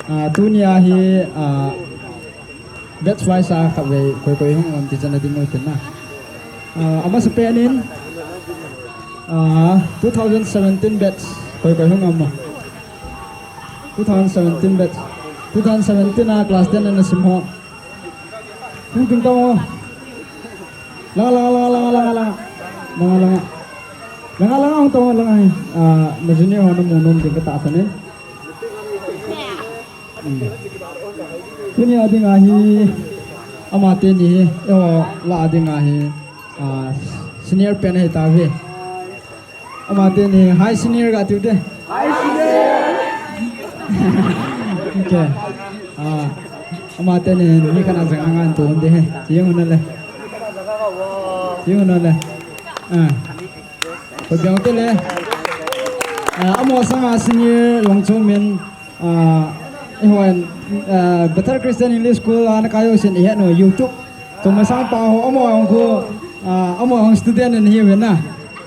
Ah, tunia hi, ah, batch wise a khatvei koi koi hung um ti chan a ding u tin na. Ah, amasapen in, ah, two thousand seventeen batch koi koi hung um. Two thousand seventeen batch. Two thousand seventeen a class ten ana sim ho. Hung tin tong o. Langa, langa, langa, langa, langa, langa. Langa, langa. Langa, langa, hung tong o, langa hi. Ah, na junior ho na mu nom ding ka tahsan in. Hmm. Tunia ding ahi, amateni hi, eiho lah a ding ahi, ah, senior pen ahi tauve. Amateni high senior ga tiu te. High senior. Okay. Ah, amateni mi kana jang ngan tu de he. Chi hung na le. Chi hung na le. Ah. Ko jang te le. Ah, amo sanga senior long chu min. Ah, eiho in, ah, Bethel Christian English School a na kai u sin i het u YouTube. Chungma sang pa ho amo hung khu, ah, amo hung student in hi ve na.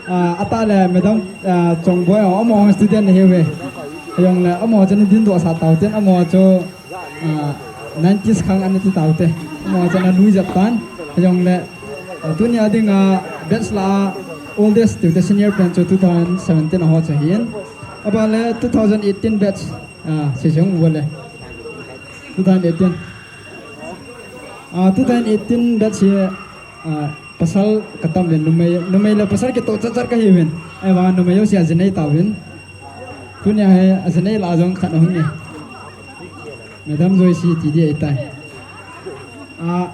Ah, atah le Madam, ah, Chongboi ho amo hung student in hi ve. Jong le amo chun din doh sa tau tin amo chu, ah, nineties khang ana ti tau te. Amo chun a lui jep tan. Jong le, ah, tunia ding a batch lah a oldest tiu te senior pen chu two thousand seventeen a ho chu hin. Aban le two thousand eighteen batch. Ah, si jong u le. Two thousand eighteen. Ah, two thousand eighteen batch hi, ah, pasal ka tam uvin numei, numei le pasal kitoh chat chat ka hi uvin. Ahivang numei jouse a jinei tauvin. Tunia hi a jinei lah a jong khat ahung e. Madam Joyce ti di ahitai. Ah,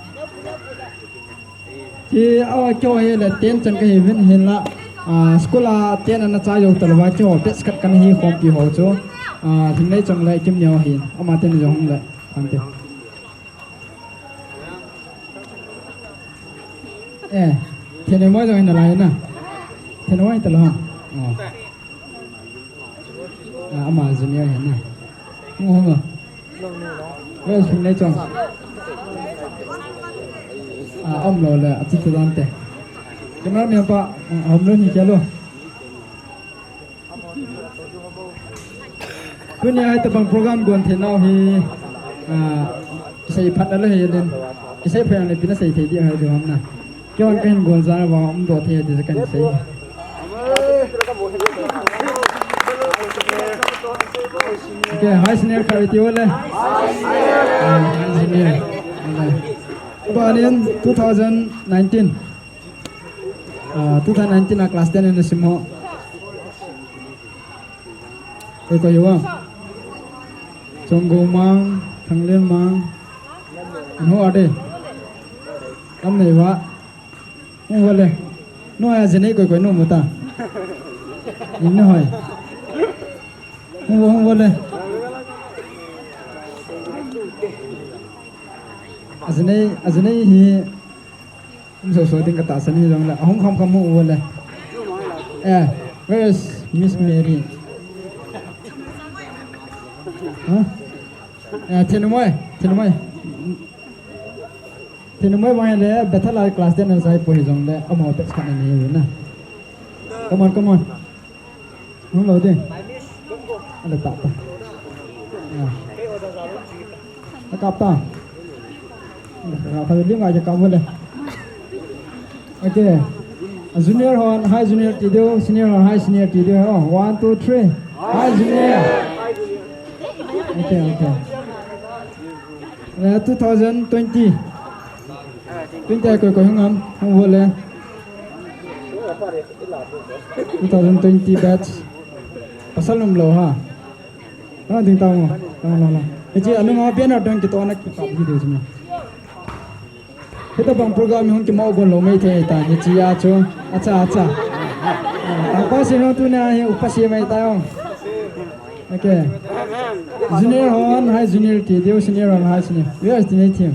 Hi, a, keiho hi le ten chan ka hi uvin hinla, a, school a ten ana chai jou talou va keiho batch khat kana hi khompi ho chu, a, Lhingneichong le Kimneo ahin, amateni jong hung le, ante. Eh, Thenewmoi jong hin nalai na. Thenewmoi talou ham. Oh. Ah, ama junior hin na. Hung hung a. West Lhingneichong. Ah, umlou le, achi tu dante. Camera man pa, ah, umlou ni kya lo. Tunia hitabang program gon thei nau hi, ah, kisei phat na lou hi len. Isei pha jong le ipi nasei thei ding ahi diu ham na. Keihon kahin gol jal uva umdoh thei ding jeh a kahin sei. Okay, high senior khat iti uvo le. Ah, high senior. Aban in two thousand nineteen. Ah, two thousand nineteen a class ten in asim ho. Koi koi uva. Chonggou Mang, Thanglien Mang. Anho ade. Kam nei uva. Hung uvo le. Noi a jinei koi koi nom uta. Ing na hoi. Hung uvo, hung uvo le. Ajinei, ajinei hi. Um, so, so, ding ka tahsan hijongle. Ahung kham kham hung uvo le. Eh, where is Miss Mary? Huh? Eh, Thinumoi, Thinumoi. Thinumoi vang le, Bethel a class ten a sai po hijongle, amaho batch khat anei u na. Come on, come on. Hung lou ding. Ala ta ta. Ah. Akap ta. Akap ta, lim a akap uvo le. Okay. A junior hon, high junior ti diu, senior hon, high senior ti diu. Oh, one, two, three. High junior. Okay, okay. Eh, two thousand twenty. Twenty a koi koi hung ham, hung uvo le. Two thousand twenty batch. Pasal nom lou ha. Kana ding tao mo. Kana la la. Hiche anunga banner dang kitohna kikap hi diu chu mo. Hitabang program hi hung kimo gon lou mai thei ta hiche a chu. Acha, acha. Ah, tangpa si ho tuna hi upa si mai ta jong. Okay. Junior hon, high junior ti diu, senior hon, high senior. We are the team.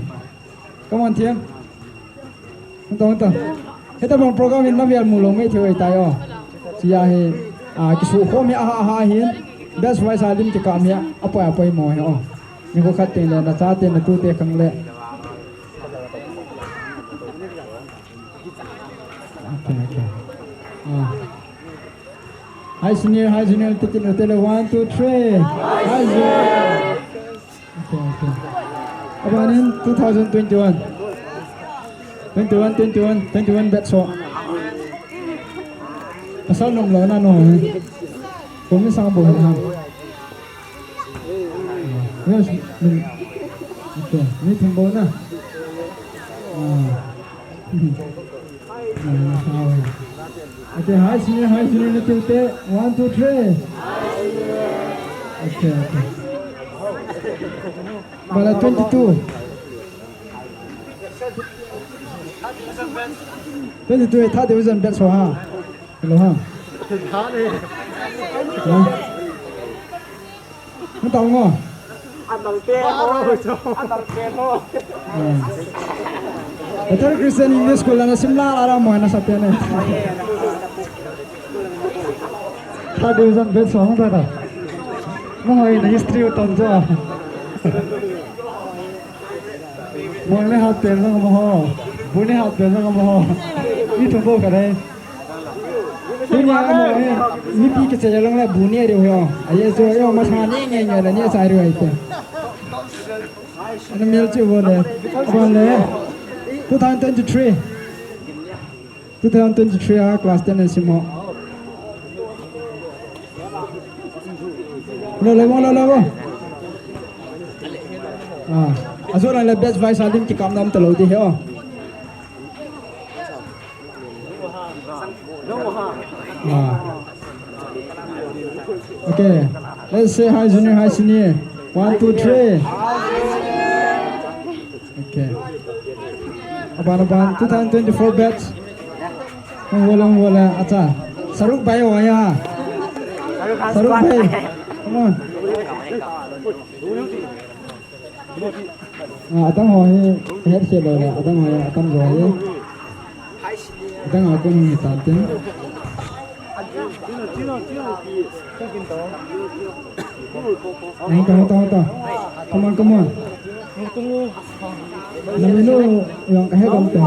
Come on, team. Hung ta, hung ta. Hitabang program in na vel mu lou mai thei u ahitai o. Hiche a hi, ah, kisukhom hi aha aha hin. Best wise a lim kikam hi apoi apoi mo hi o. Nikho khat teng le, na chate, na tute khang le. Okay, okay. Ah. High senior, high junior, ticket hotel, one, two, three. High junior. Okay, okay. Abanin two thousand twenty-one. Twenty-one, twenty-one, twenty-one batch ho. Pasal nom lou na no. Kumi sang bo na. Yes. Okay, ni thum bo na. Ah. Okay, high senior, high senior, na tiute. One, two, three. Okay, okay. Bala twenty-two. Twenty-two, third division batch ho ha. Hello ha. Ha? Hung tao ngo. Anal te ho. Anal te ho. Ah. Bethel Christian English School lana simla la ra mo na sa pe ne. Third division batch ho hung ta ta. Mo hoi na history u ton jo. Mo le hat pen jong mo ho. Bu le hat pen jong mo ho. Ni thum bo ka dei. Tunia amaho hi, mipi kichai jong le bu ne diu hi o. Ahi chu, ahi o, masa ne nge nge le ne chai diu ahi te. Ana mel chu bo le. Bo le. Two thousand twenty-three. Two thousand twenty-three a class ten a sim ho. Lo, lo, lo, lo, lo. Ah, ajo le batch wise a lim kikap nom ta lou di hi o. Ah. Okay. Let's say high junior, high senior. One, two, three. Okay. Aban, aban, two thousand twenty-four batch. Hung uvo le, hung uvo le, acha. Saruk bai ho ya. Saruk bai. Come on. Ah, atang ho hi, het khel lou le, atang ho hi, atang jo hi. Atang a kon hi tan tin. Nahi ta, ta, ta. Come on, come on. Na minu, yang kahe gam te.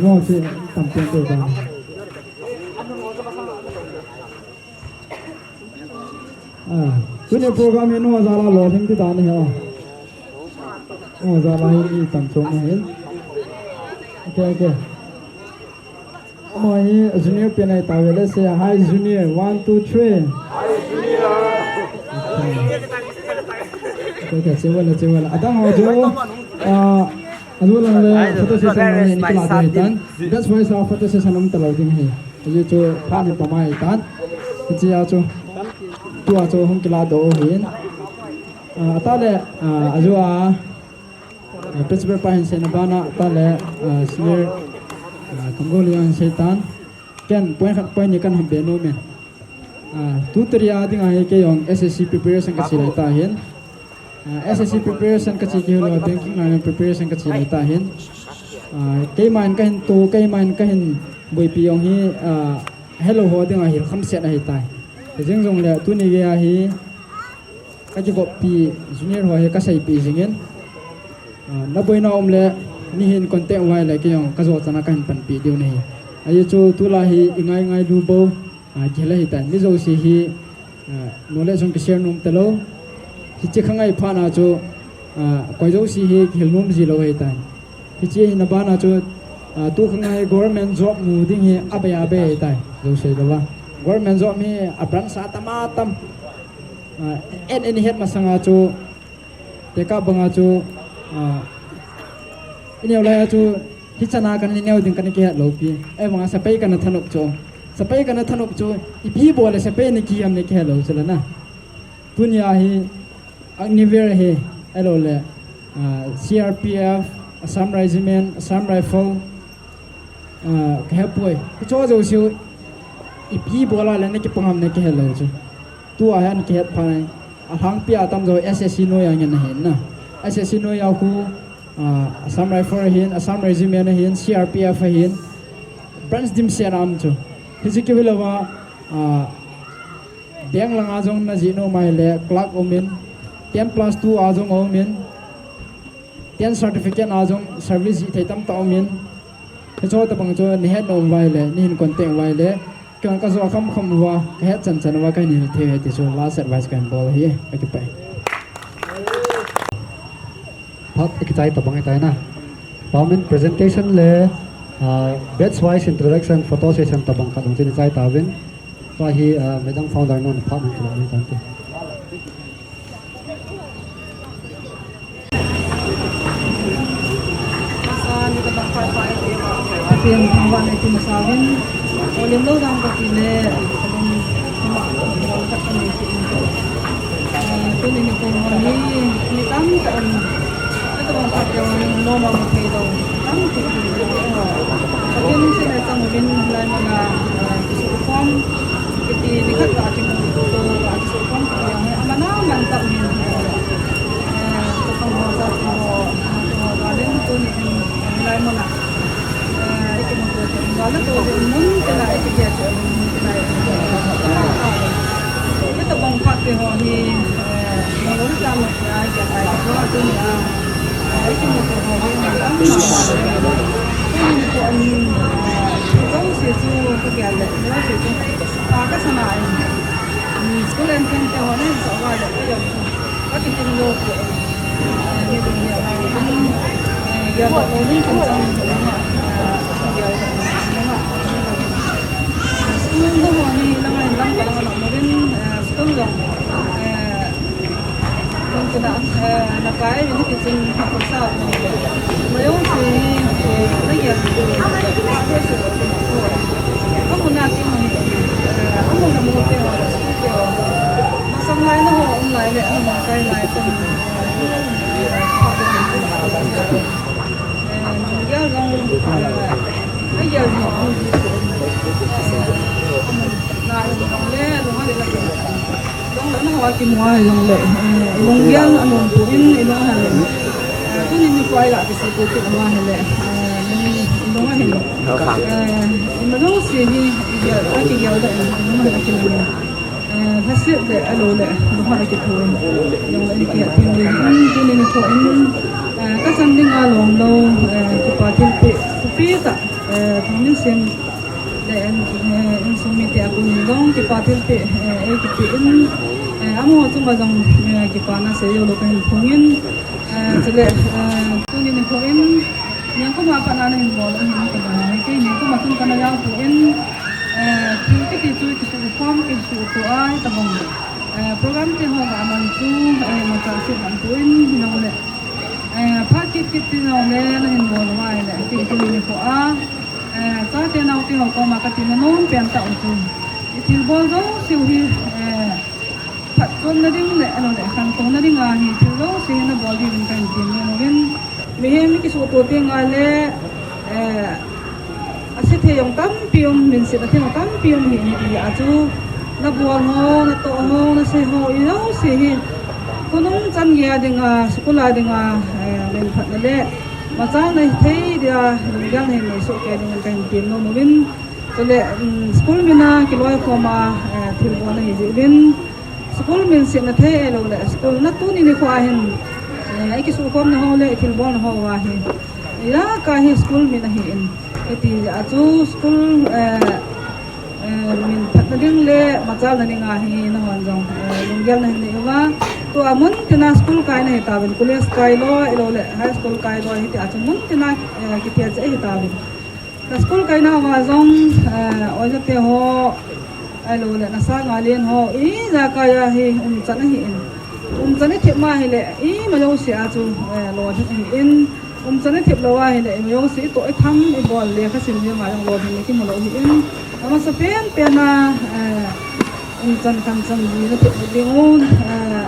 No, si, tam tin te ba. Ah. Tuni program hi nung a jal a lolhing ti dan ahi. Nung a jal a hi mi tam chom ahi. Okay, okay. Amaho hi junior pen ahi tave, let's say, hi junior, one, two, three. Okay, okay, chevela, chevela. Adang ho chu, ah, aju lang le photo session lang le ni kila ding ahi tan. That's why sa photo session um talou ding ahi. Ajeh chu phat hi pamai tan. Hiche a chu, tua chu hung kila doh u ahin. Ah, atah le, ah, aju a, ah, principal pa hin seina bana, atah le, ah, senior, ah, Kamgol in hin sei tan. Ken point khat point ni kahin be nom in. Ah, tu tari a ding ahi kei jong S S C preparation kache lai tahin. Ah, S S C preparation kache kei hilou, banking line preparation kache lai tahin. Ah, keiman kahin tu, keiman kahin boipi jong hi, ah, helou ho ding a hil kham set ahi tai. Hijeng jongle tuni gei a hi kakigoppi junior ho hi kaseipeh jingin. Ah, naboina um le neihin contact uva ahile kei jong kajo chan a kahin panpi diu ahi. Ajeh chu tulai hi ingai ngailu bou, ah, kihil ahi tai. Mi jouse hi, ah, knowledge jong kishare nom talou. Hiche khangai phat na chu, ah, koi jouse hi kihil nom ji lou ahi tai. Hiche hina bana chu, ah, tu khangai government job mu ding hi abei abei ahi tai. Jouse louva. Government job hi a branch a tam a tam. Ah, en en het masanga chu, tekah banga chu, ah, ineo lai a chu, hichan a kana neo ding kana kihet lou pi. Ahivanga sepai kana thanop chu. Sepai kana thanop chu, ipi bol le sepai na ki ham na kihet lou chu la na. Tunia hi, Agniveer hi, ahilou le, ah, C R P F, Assam Regiment, Assam Rifle, ah, kahepoi. Hicho jouse u, ipi bol a le na kipang ham na kihet lou chu. Tua hi ana kihet phat nai. Alhangpi a tamjo S S C noiya ngen ahin na. S S C noiya khu, ah, Assam Rifle ahin, Assam Regiment ahin, C R P F ahin. Branch dimset a um chu. Hiche keu hilouva, ah, bank langa jong na jih nom ahile, clerk um in, ten plus two a jong um in, ten certificate a jong service jih thei tamtah um in, hicho tabang chu nahet nom uva ahile, neihin contact uva ahile, kei kajo kham kham uva, kahet chan chan uva, kahin hil thei u ahi ti chu last advice kahin bol ahi, kakipah e. Phat akichai tabang ahitai na. Paomin presentation le, ah, batch wise introduction, photo session tabang khat hung chai tauvin. Tua hi, ah, Madam Founder non phat hung kila ni tante. Sa ni ka bang pai pai te ma. Pathen thangvahna i peh masau vin. Olim lou dam kati le, olim, ama, olim khat kanei kit in. Eh, tuni nikho hi, mi tamtah in, tabang khat jong nom a mu thei lou, tamtah in. Pathen lungset a chang uvin, hilai mun a, eh, kisukhom, kiti nikhat a kimu to, a kisukhom kiti jong hi, aman aman tah in, eh, chapang ho, jati ho, amaho jal in, tuni in, hilai mun a. Eh, ikimuto jing uva le, tua jong mun tina ikihet jing, mun tina ikihet jing. Hitabang phat te ho hi, eh, nalung tah ma tia, ikihet jing uva tunia, eh, ikimuto ho hi, nalung tah ma. Tuni nikho in, eh, jouse chu kagel le, jouse chu, ah, kasana in. School entrance te ho nahin soh uva le, kajong chu. Ka kitin lou pi, eh, ni ding ni a, eh, ya ba ko ni kan chang ni ma, eh, ya ba ni ma. School ho ni lang lang ka lang na mo din, eh, school jong, eh, lang ka na, eh, na kai ni ki chin ha ko sa ni. Ma jong si ni, eh, na ya ko, ko si ko. Ka mo na ki mo ni, eh, ka mo na mo te ho, school te ho. Masang lai na ho, um lai le, um kai lai ko. Eh, lhaset le alou le, lunghan a kitho in, jong le kihet thei ding in, tuni nikho in, eh, ka chan ding a lom lou, eh, kipa thilpeh, kipa tah, eh, Thangminsem le, eh, insung mite a kon in jong kipa thilpeh, eh, ei kipeh in, Eh, amaho chunga jong, eh, kipana seijou lou kahin phong in, eh, chule, eh, tuni nikho in, nikum a pat na nahin bol u ahin, kei nikum a chun kana jao pon, eh, thil kiti chu kisukhom, kisuto a, hitobang, eh, program te ho kaman chu, eh, imacha seiman pon, hinangle, eh, phat kit kit ti jongle nahin bol uva ahile, tuni nikho a, eh, chate naote ho koma kati nom pen tah u chu, ithilbol jouse u hi, eh, phatchomna ding le, ahilou le, khantouna dinga hi thil jouse hi nabol diuvin kahin tem nom uvin. Mihem kisuto tengle, eh, asei thei jong tampi um, minsetna thei jong tampi um ahi, hiti a chu nabol ho, natoh ho, nasei ho, ijouse hi khonung chan geiya dinga, school a dinga, eh, minphatna le machalna thei dia lunggel nahin nei soh kei dingin kahin tem nom uvin. Chule, um, school min a kiloikhom a, eh, thilbol ahi jeh uvin. School minsetna thei ahilou le, school na tuni nikho a hin, eh, ikisukhomna ho le, ithilbolna ho uva hi, ijakai hi school min ahin. Hiti a chu school, eh, eh, minphatna ding le machalna dinga hi nahon jong, eh, lunggel nahin nei uva. Tua mun tina school kai nahi tauvin, college kai loi, ahilou le, high school kai loi, hiti a chu mun tina, eh, kithia cheh ahi tauvin. Na school kaina uva jong, eh, oja te ho, ahilou le, na sanga len ho, ijakai a hi umchan ahin. Umchan ithep ma ahile, ima jouse a chu, eh, lolhing ahin. Umchan ithep lou ahile, ima jouse itoh itham ibol le, lekha sim jeng a jong lolhing kimu lou ahin. Amasapen pen a, eh, umchan khanchan ji nathep ding un, eh,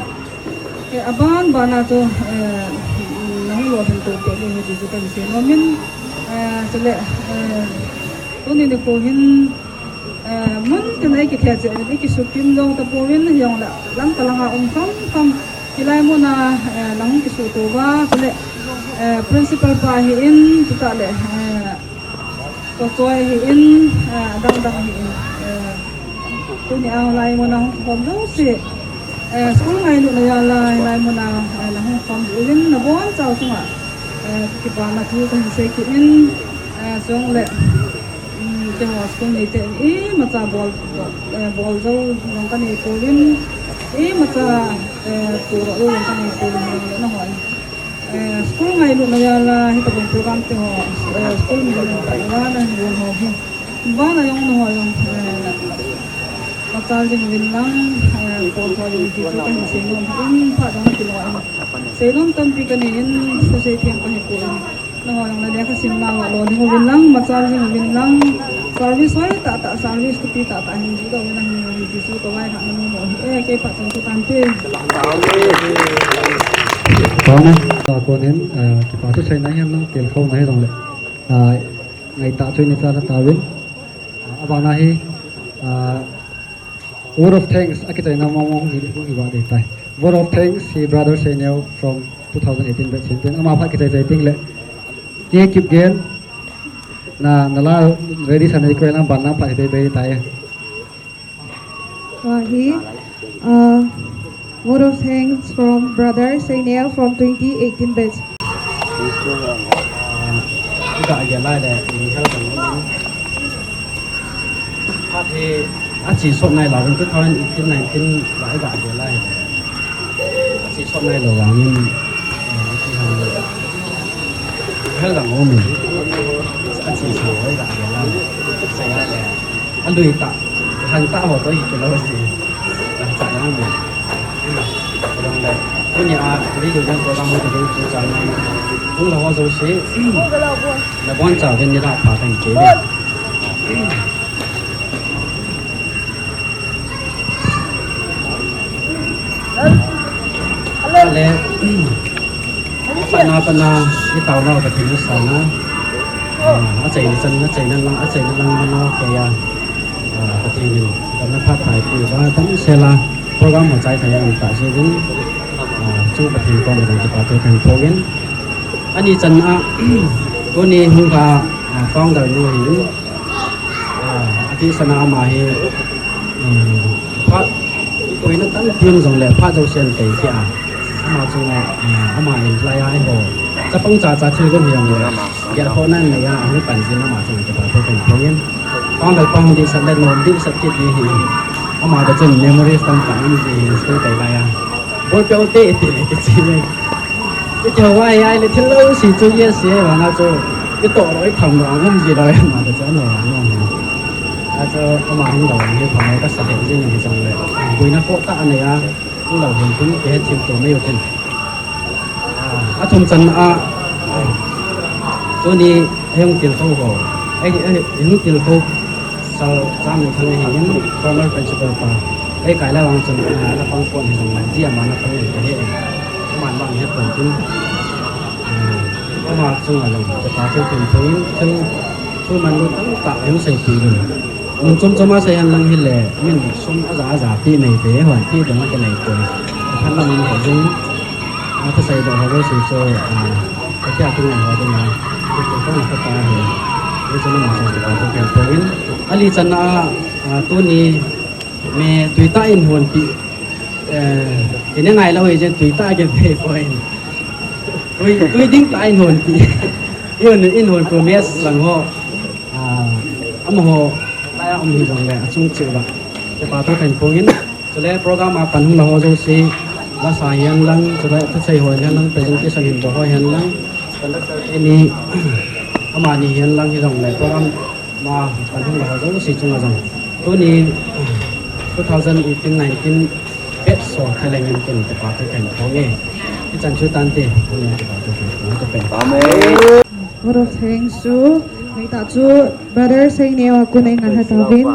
Eh, aban bana chu, eh, nahung lolhing to to ding ahi ti chu kahin sei nom in, eh, chule, eh, tuni nikho hin, eh, mun tina ikithia cheh uvin, ikisukim jou tapouvin, hijongle lang kalanga um kham kham, hilai muna, eh, nahung kisuto uva, chule, eh, principal pa ahin, chutah le, eh, Kochoi ahin, eh, adang dang ahin, eh, tuni a hilai muna hung kikhom jouse, eh, school ngailutna jal a hilai muna, eh, nahung khom uvin nabonchau chunga, eh, kipana thu kahin sei kit in, eh, chule, um, keiho school mite in imacha bol, eh, bol jou jong kanei pouvin, imacha, eh, puro jou jong kanei pouvin, nahon. Eh, school ngailutna jal a, hitobang program te ho, eh, school min a, eh, vana hin gon ho hi. Vana jong naho jong, eh, machal jing uvin lang, eh, pon thoi uvin ti chu kahin sei nom in, phat jong nakiloi in. Sei nom tampi kanei in, sa sei them kahi poi. Naho jong na lekha simna uva lolhing uvin lang, machal jing uvin lang. Service hoi tah tah, service thupi tah tah hin ji doh uvin lang, hin ti chu kavaihahna nom u ahi e, kei phat chang chu tante. Tuna, a, konin, a, kipa thu seina hihen lang, tilkhouna hijongle, a, ngaitah chu ina chat tauvin. A, abana hi, a, word of thanks, akichaina mong mong hi, hi, hi ba ding tai. Word of thanks, hi brother Seineo from two thousand eighteen batch hin tin, ama phat kichai chai ting le. Kei Kipgen, na, na la ready sa nei koi lang, ban lang phat hi bei bei tai. Wa hi, uh, word of thanks from brother Seineo from twenty eighteen batch. Iga gel lai le, i hel dang. Phat hi, achi sot nai lou, two thousand eighteen nineteen la iga gel lai. Achi sot nai lou vangin, eh, ipi ham le. Hel dang om. Achi sot nai iga gel lai. Sai le. Alui ta, han ta ho to hi kilo si. Lang cha lang ni. Long le. Tuni a, video jang program ho to chu cha na. Hung la ho jouse. Nabonchauvin nilhah pha kahin kei uve. Le, patna, patna, i taona Pathen in sana. Ah, achaina chan, achaina lang, achaina lang mana keiya. Ah, Pathen in, damna phat phai pi uva, damsel a, program ho chai thei a um tah jeh uvin. Ah, chung Pathen koma jong kipa thu kahin phong in. Ani chan a, tuni hung kha, ah, founder nu ahin. Ah, ati sana ama hi, um, phat, koina tampi um jongle, phat jouse ahin tei kit a. Ama chunga, ah, ama in laiya eiho. Chapang cha cha thil gon hi jongle. Gelkhohna anei a, ahung pan jin ama chunga kipa thu kahin phong in. Founder pa hung dihsah le nom dihsah kit ding ahi. Ama ta chun memories tam ta in ji hin school kai lai a. Bol pe o te te le ke chi le. Ke ke wa ya le thil lo si chu yes ye wa na chu. Ke to lo i tham lo ngam ji lo ama ta chun lo ngam. A chu ama hin lo ni pha ka sa he ji ni chang le. Buina ko ta ne ya. Lo hin tun ke thil to me yo tin. A thum chan a, tuni hung til kho ho. Ei, ei, hung til kho. Sir Jamminthang hi hin former principal pa. Ei kai la wang chun, a, na pang pon hi jong mai. Dia ma na pang ni he. Aman bang he pon tin. A, ama chung a jong. Te pa chu tin thung thung. Chu man lu tam ta hung sei pi lu. Mun chom chom a sei hen lang hi le, min sum a ja a ja pi nei te, hon pi dang a ke nei te. Phan lam in ko jing. A ta sei do ho lo si so, a, ka tia tu ngai ho ding a. Ke ke ko na ka ta hi. Ni chom ma sa ka ta ke ko in. Ali chan a, a, tuni me tui ta in hon pi. Eh, ke ne ngai lo e jen tui ta ke pe ko in. Tui, tui ding ta in hon pi. In, in hon ko mes lang ho. A, amaho, lai a um hi jong le, a chung cheh uva. Te pa thu kahin phong in, chule program a pan hung la ho jouse, la sa hihen lang, chule thusei ho hihen lang, presentation hin bol ho hihen lang, conductor teni, amani hihen lang hi jong le, program ma pan hung la ho jouse chunga jong. Tuni, two thousand eighteen nineteen, batch so thaleng in tin te pa thu kahin phong e. Ichan chu tante, tuni te pa thu kahin phong e. Amen. Vote of thanks chu, nei ta chu brother Seineo a kon a i ngai ha tauvin.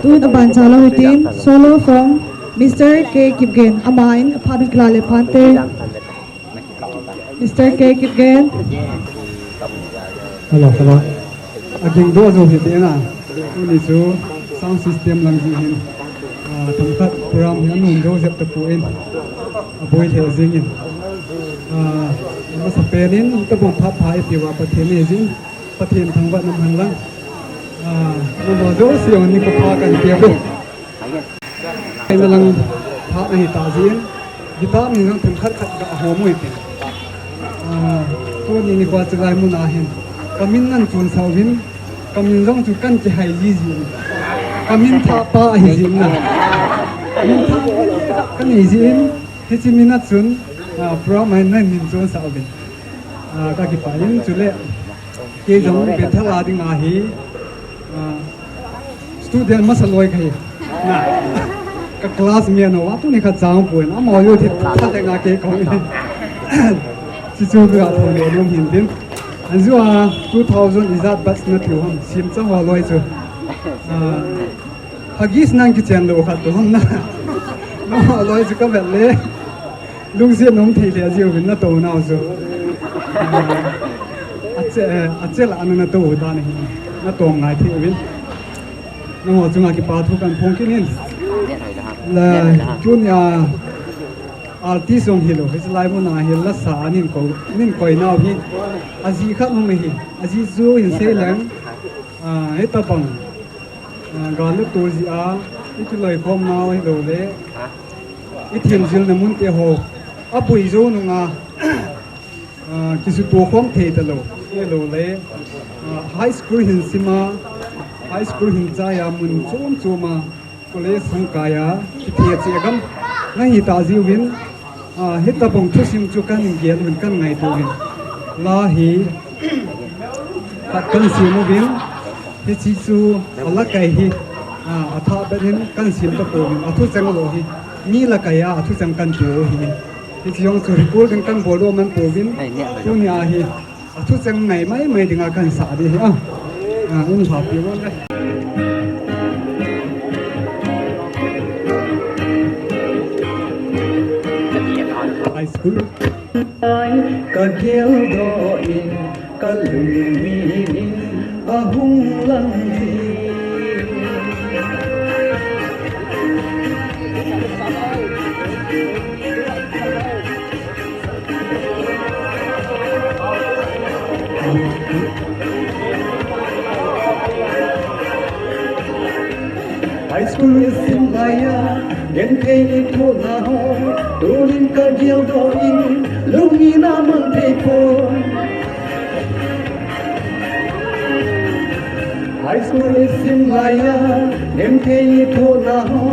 Tun a ban cha lou hitin, solo from Mister K Kipgen, ama in a pha bit kila le phante. Mister K Kipgen. Hello, hello. A ging do jo hitin a. Tuni chu sound system lang ji hin. A, themkhat program hi a nom jo jep tapon. A boi thei jing in. A, masa pen in, tabang phat pha i pi uva Pathen ni jing. Pathen thangvah in um hen lang. A, nangho jouse jong nikho pha kahin pe uve. Kahin lang pha nahi ta jin. Guitar min jong themkhat khat ga hom u hite. A, tuni nikho chulai mun a hin. Ka min nan chun sa uvin. Ka min jong chu kan kihai ji jin. Ka min thah pa ahi jin na. Min thah pa kan hi jin. Hiche min a chun, a, program a hin nan min chun sa uvin. A, ka kipah in chule. Kei jong Bethel a ding ahi, ah, student masa loi kahi. Na, ka class mi ano, atu ni khat chang pon, amaho jong thi tha le nga kei kong. Chuchu ka thong le nom hin tin. Anju a two thousand ijat batch na tiu ham, sim cha ho loi chu. Ah, Huggies nang kichen lou khat tu ham na. Amaho loi chu ka vet le. Lungset nom thei le jiu vin na tou nau chu. Ah, ache, eh, ache la ana na tou ta ni. Na tou ngai thei vin. Nangho chunga kipa thu kahin phong kit in. La, tunia artist jong hilou, hiche lai mun a hi la sa nin ko, nin koi nau hi. Ajeh khat um hi. Ajeh chu hin sei leng. Ah, hitabang. Ah, gal le tol jeh a, i kiloikhom nau hilou le, i themjilna mun te ho, aboi jou nunga, ah, kisuto khom thei talou, hilou le, ah, high school hin sima, high school hin chai a mun chom chom a, college hung kai a, kithe che gam, nahi ta jiu vin, Ah, hitabang thusim chu kan gel uvin kan ngaito uvin. La hi, khat kan sim uvin, hiche chu a la kai hi, ah, a thah bet hin kan sim ta pouvin, a thucheng lou hi. Mi la kai a, a thucheng kan pe u hi. Hiche jong chu recording kan bol lou man pouvin, tunia hi. A thucheng ngai mai mai dinga kan sa di hi a. A, in pha pi mo le. High school. Ka gel doh in, ka lungmin in, a hung lang hi. High school i sim laiya, genthei i thohna ho, tunin ka gel doh in, lungin a mang thei pon. High school i sim laiya, Em thei thohna ho,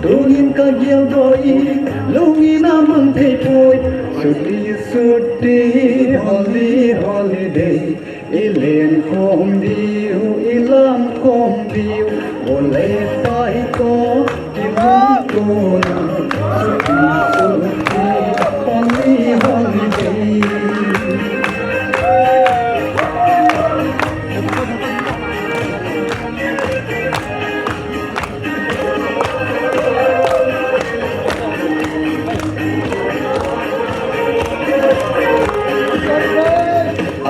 tunin ka geldoh in, lungin a mang thei poi. Chuti, chuti, holy, holiday. I len khom diu, i lam khom diu, o le pai ko, i lungtona. Chuti, chuti, holy, holiday.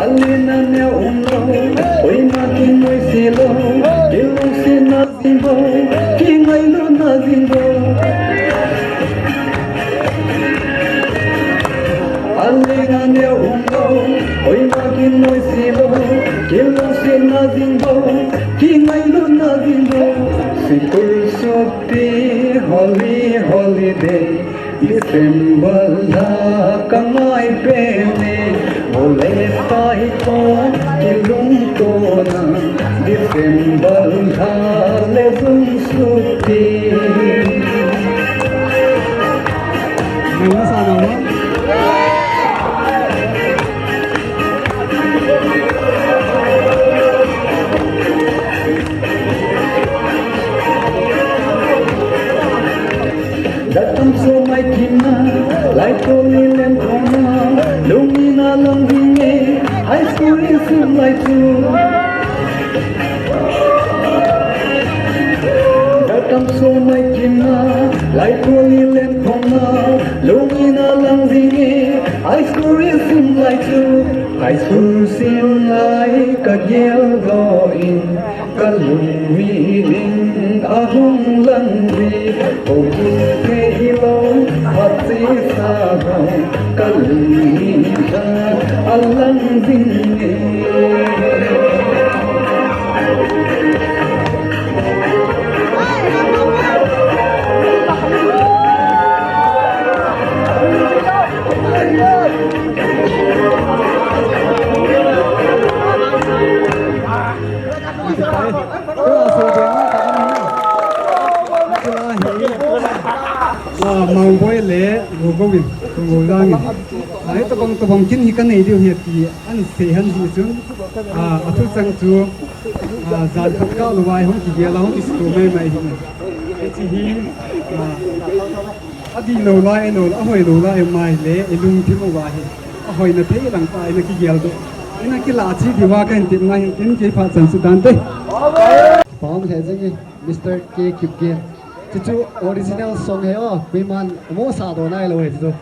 Alen a neo umlou, koima kinoise lou, kilungsetna jing bou, kingailutna jing bou. Alen a neo umlou, koima kinoise lou, kilungsetna jing bou, kingailutna jing bou. Sikul chuti, holy, holiday, December lha ka ngai pen e, o le pai ko, i lungtona, December lha le June chuti. Mai na sa na ma. Datam so mai kina, lai to ni len kona, lungin a lang ding e, high school i sim lai chu. Datam so mai kina, lai to ni len kona, lungin a lang ding e, high school i sim lai chu. High school sim lai ka geldoh in, ka lungmin in a hung lang ji, o kithei lou, a chesa ho, ka lungmin a lang jing e. Ah, Mangboi le Gogovin, Gogojangin. Ai, tabang, tabang kin hi ka nei diu hi ti an sei han hi chun. Ah, a thu chang chu, ah, jan khat kah lou vai hung kigel a hung kisto mai mai hi. Hichi hi, ah, a dih lou lai, a lou, a hoi lou lai mai le, i lungthim uva hi. A hoina thei lang pa, i na kigel doh. I na kilah chi diu va ka hin tep ngai hin tin kei phat chan chu dan te. Pam he jing e, Mister K Kipgen. Chuchu original song he o, koiman mo sa doh nai lou he chu.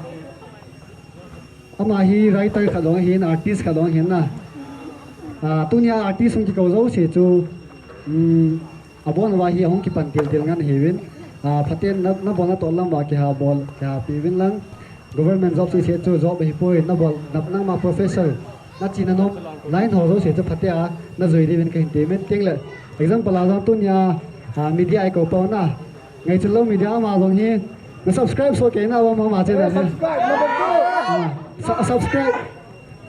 Ama hi writer khat jong ahin, artist khat jong ahin na. Ah, tunia artist hung kikou jouse chu, um, abon uva hi ahung kipan til til ngen ahiuvin. Ah, phaten na, na bolna toh lam uva kiha bol, kiha pe uvin lang. Government job sese chu job ahipoi, na bol, na, nangma professor, na china nom, line ho jouse chu phatea, na jui diuvin ka hin ti min ting le. Example a jong tunia, ah, media a i kou pau na. Ngaichun lou media ama jong hi, na subscribe soh kei na, ama, ama channel hi. Subscribe, na bol. Ah, sa-, subscribe,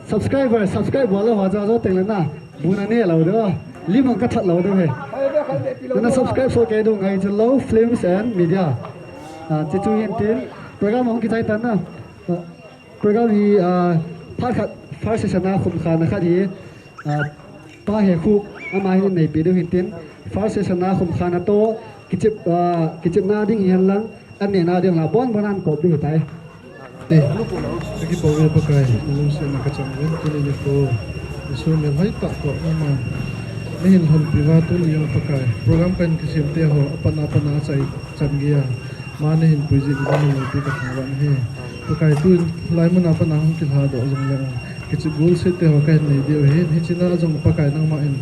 subscriber, subscribe bol lou ho chu, chu teng le na, bu na ne lou diu, lim ang ka that lou diu he. Na subscribe soh kei diu, Ngaichun lou Films and Media. Ah, chuchu hin tin, program hung kichai tan na. Ah, Program hi, ah, part khat, first session a khum khana khat hi, ah, Pa Hekhup, ama hin neipi diu hin tin, first session a khum khana toh, kichep, ah, kichepna ding hihen lang, an nehna ding la, bon bon an kop diu tai. Eh, ka kipah uve Pakai, na lungsetna ka chang uve, tuni nikho, Jesu min hoitah toh, ama, na hin lhonpi uva tuni jong Pakai, program ka hin kisem te ho, apat na, apat na achai chan geiya. Ama na hin puijin, na min loupi ka thangvah in ahi. Pakai, tulai mun a pat a hung kilha doh jong leng, kichep gol seh te ho ka hin nei diu ahi. Hiche a jong Pakai nangma in,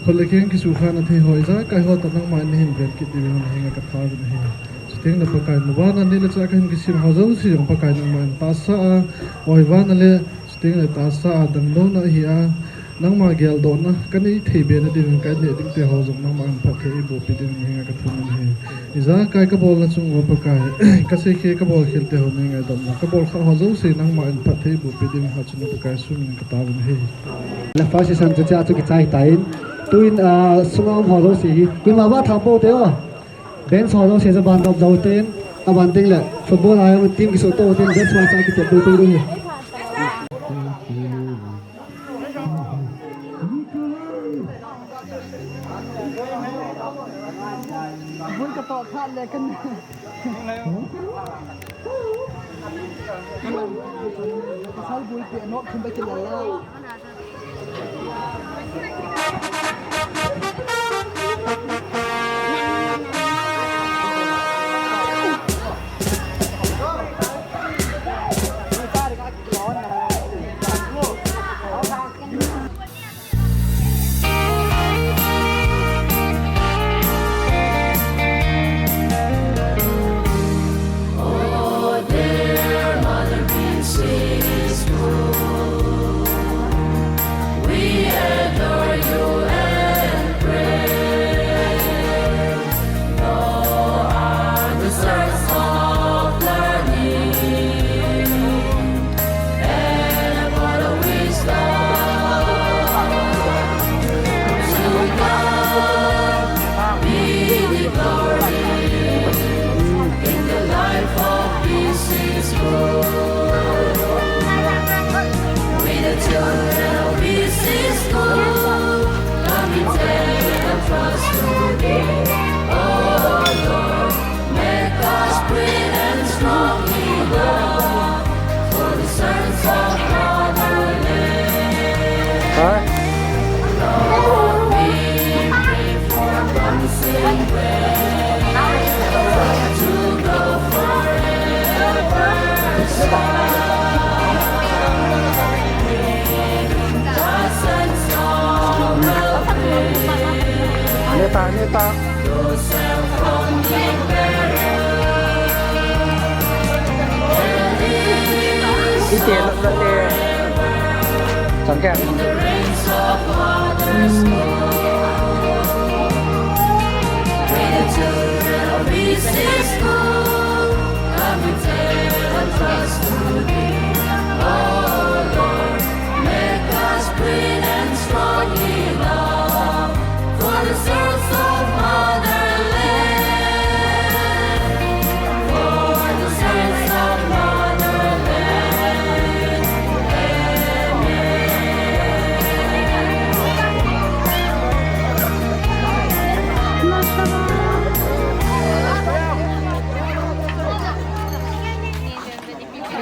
khut le keng kisukhana thei ho, ijakai ho toh nangma in na hin ven kit diu ahi, na henga ka thauvin ahi. Chuteng le Pakai, maban a neh le chah ka hin kisem ho jouse jong Pakai nangma in tahsa a, oivan a le, Chuteng le tahsa a dangdouna ahi a, nangma geldohna, ka nei thei be na ding, ka neh ding te ho jong nangma in phatthei eiboh pi ding, na henga ka thum in ahi. Ijakai ka bolna chung uva Pakai, ka seikhel ka bolkhel te ho na ngaidam na, ka bol kha ho jouse nangma in phatthei eiboh pi ding, Hatchungnung Pakai sum in ka taovin ahi. Le first session chu chea chu kichai tai. Tuin, ah, sunga um ho jouse hi. Koima va thang pou te o. Bench ho jouse chu ban dop jou tin. Aban ding le football a team kisuto tin bench ma sa kitep pou pou ding hi. Bul ka to khat le kan. Pasal bul pe nok thum ba kila la. Oh, dear Mother Princess, we adore you and pray. Thou art the source of learning and a part of wisdom. To God be the glory in the life of this school. With the children of this school, let me take a trust to thee. Oh Lord, make us brave and strong in love for the service of fatherland. Lord, we pray for Bamsing Grace to go forever. Neta, neta. Ite, nete. Chang kya?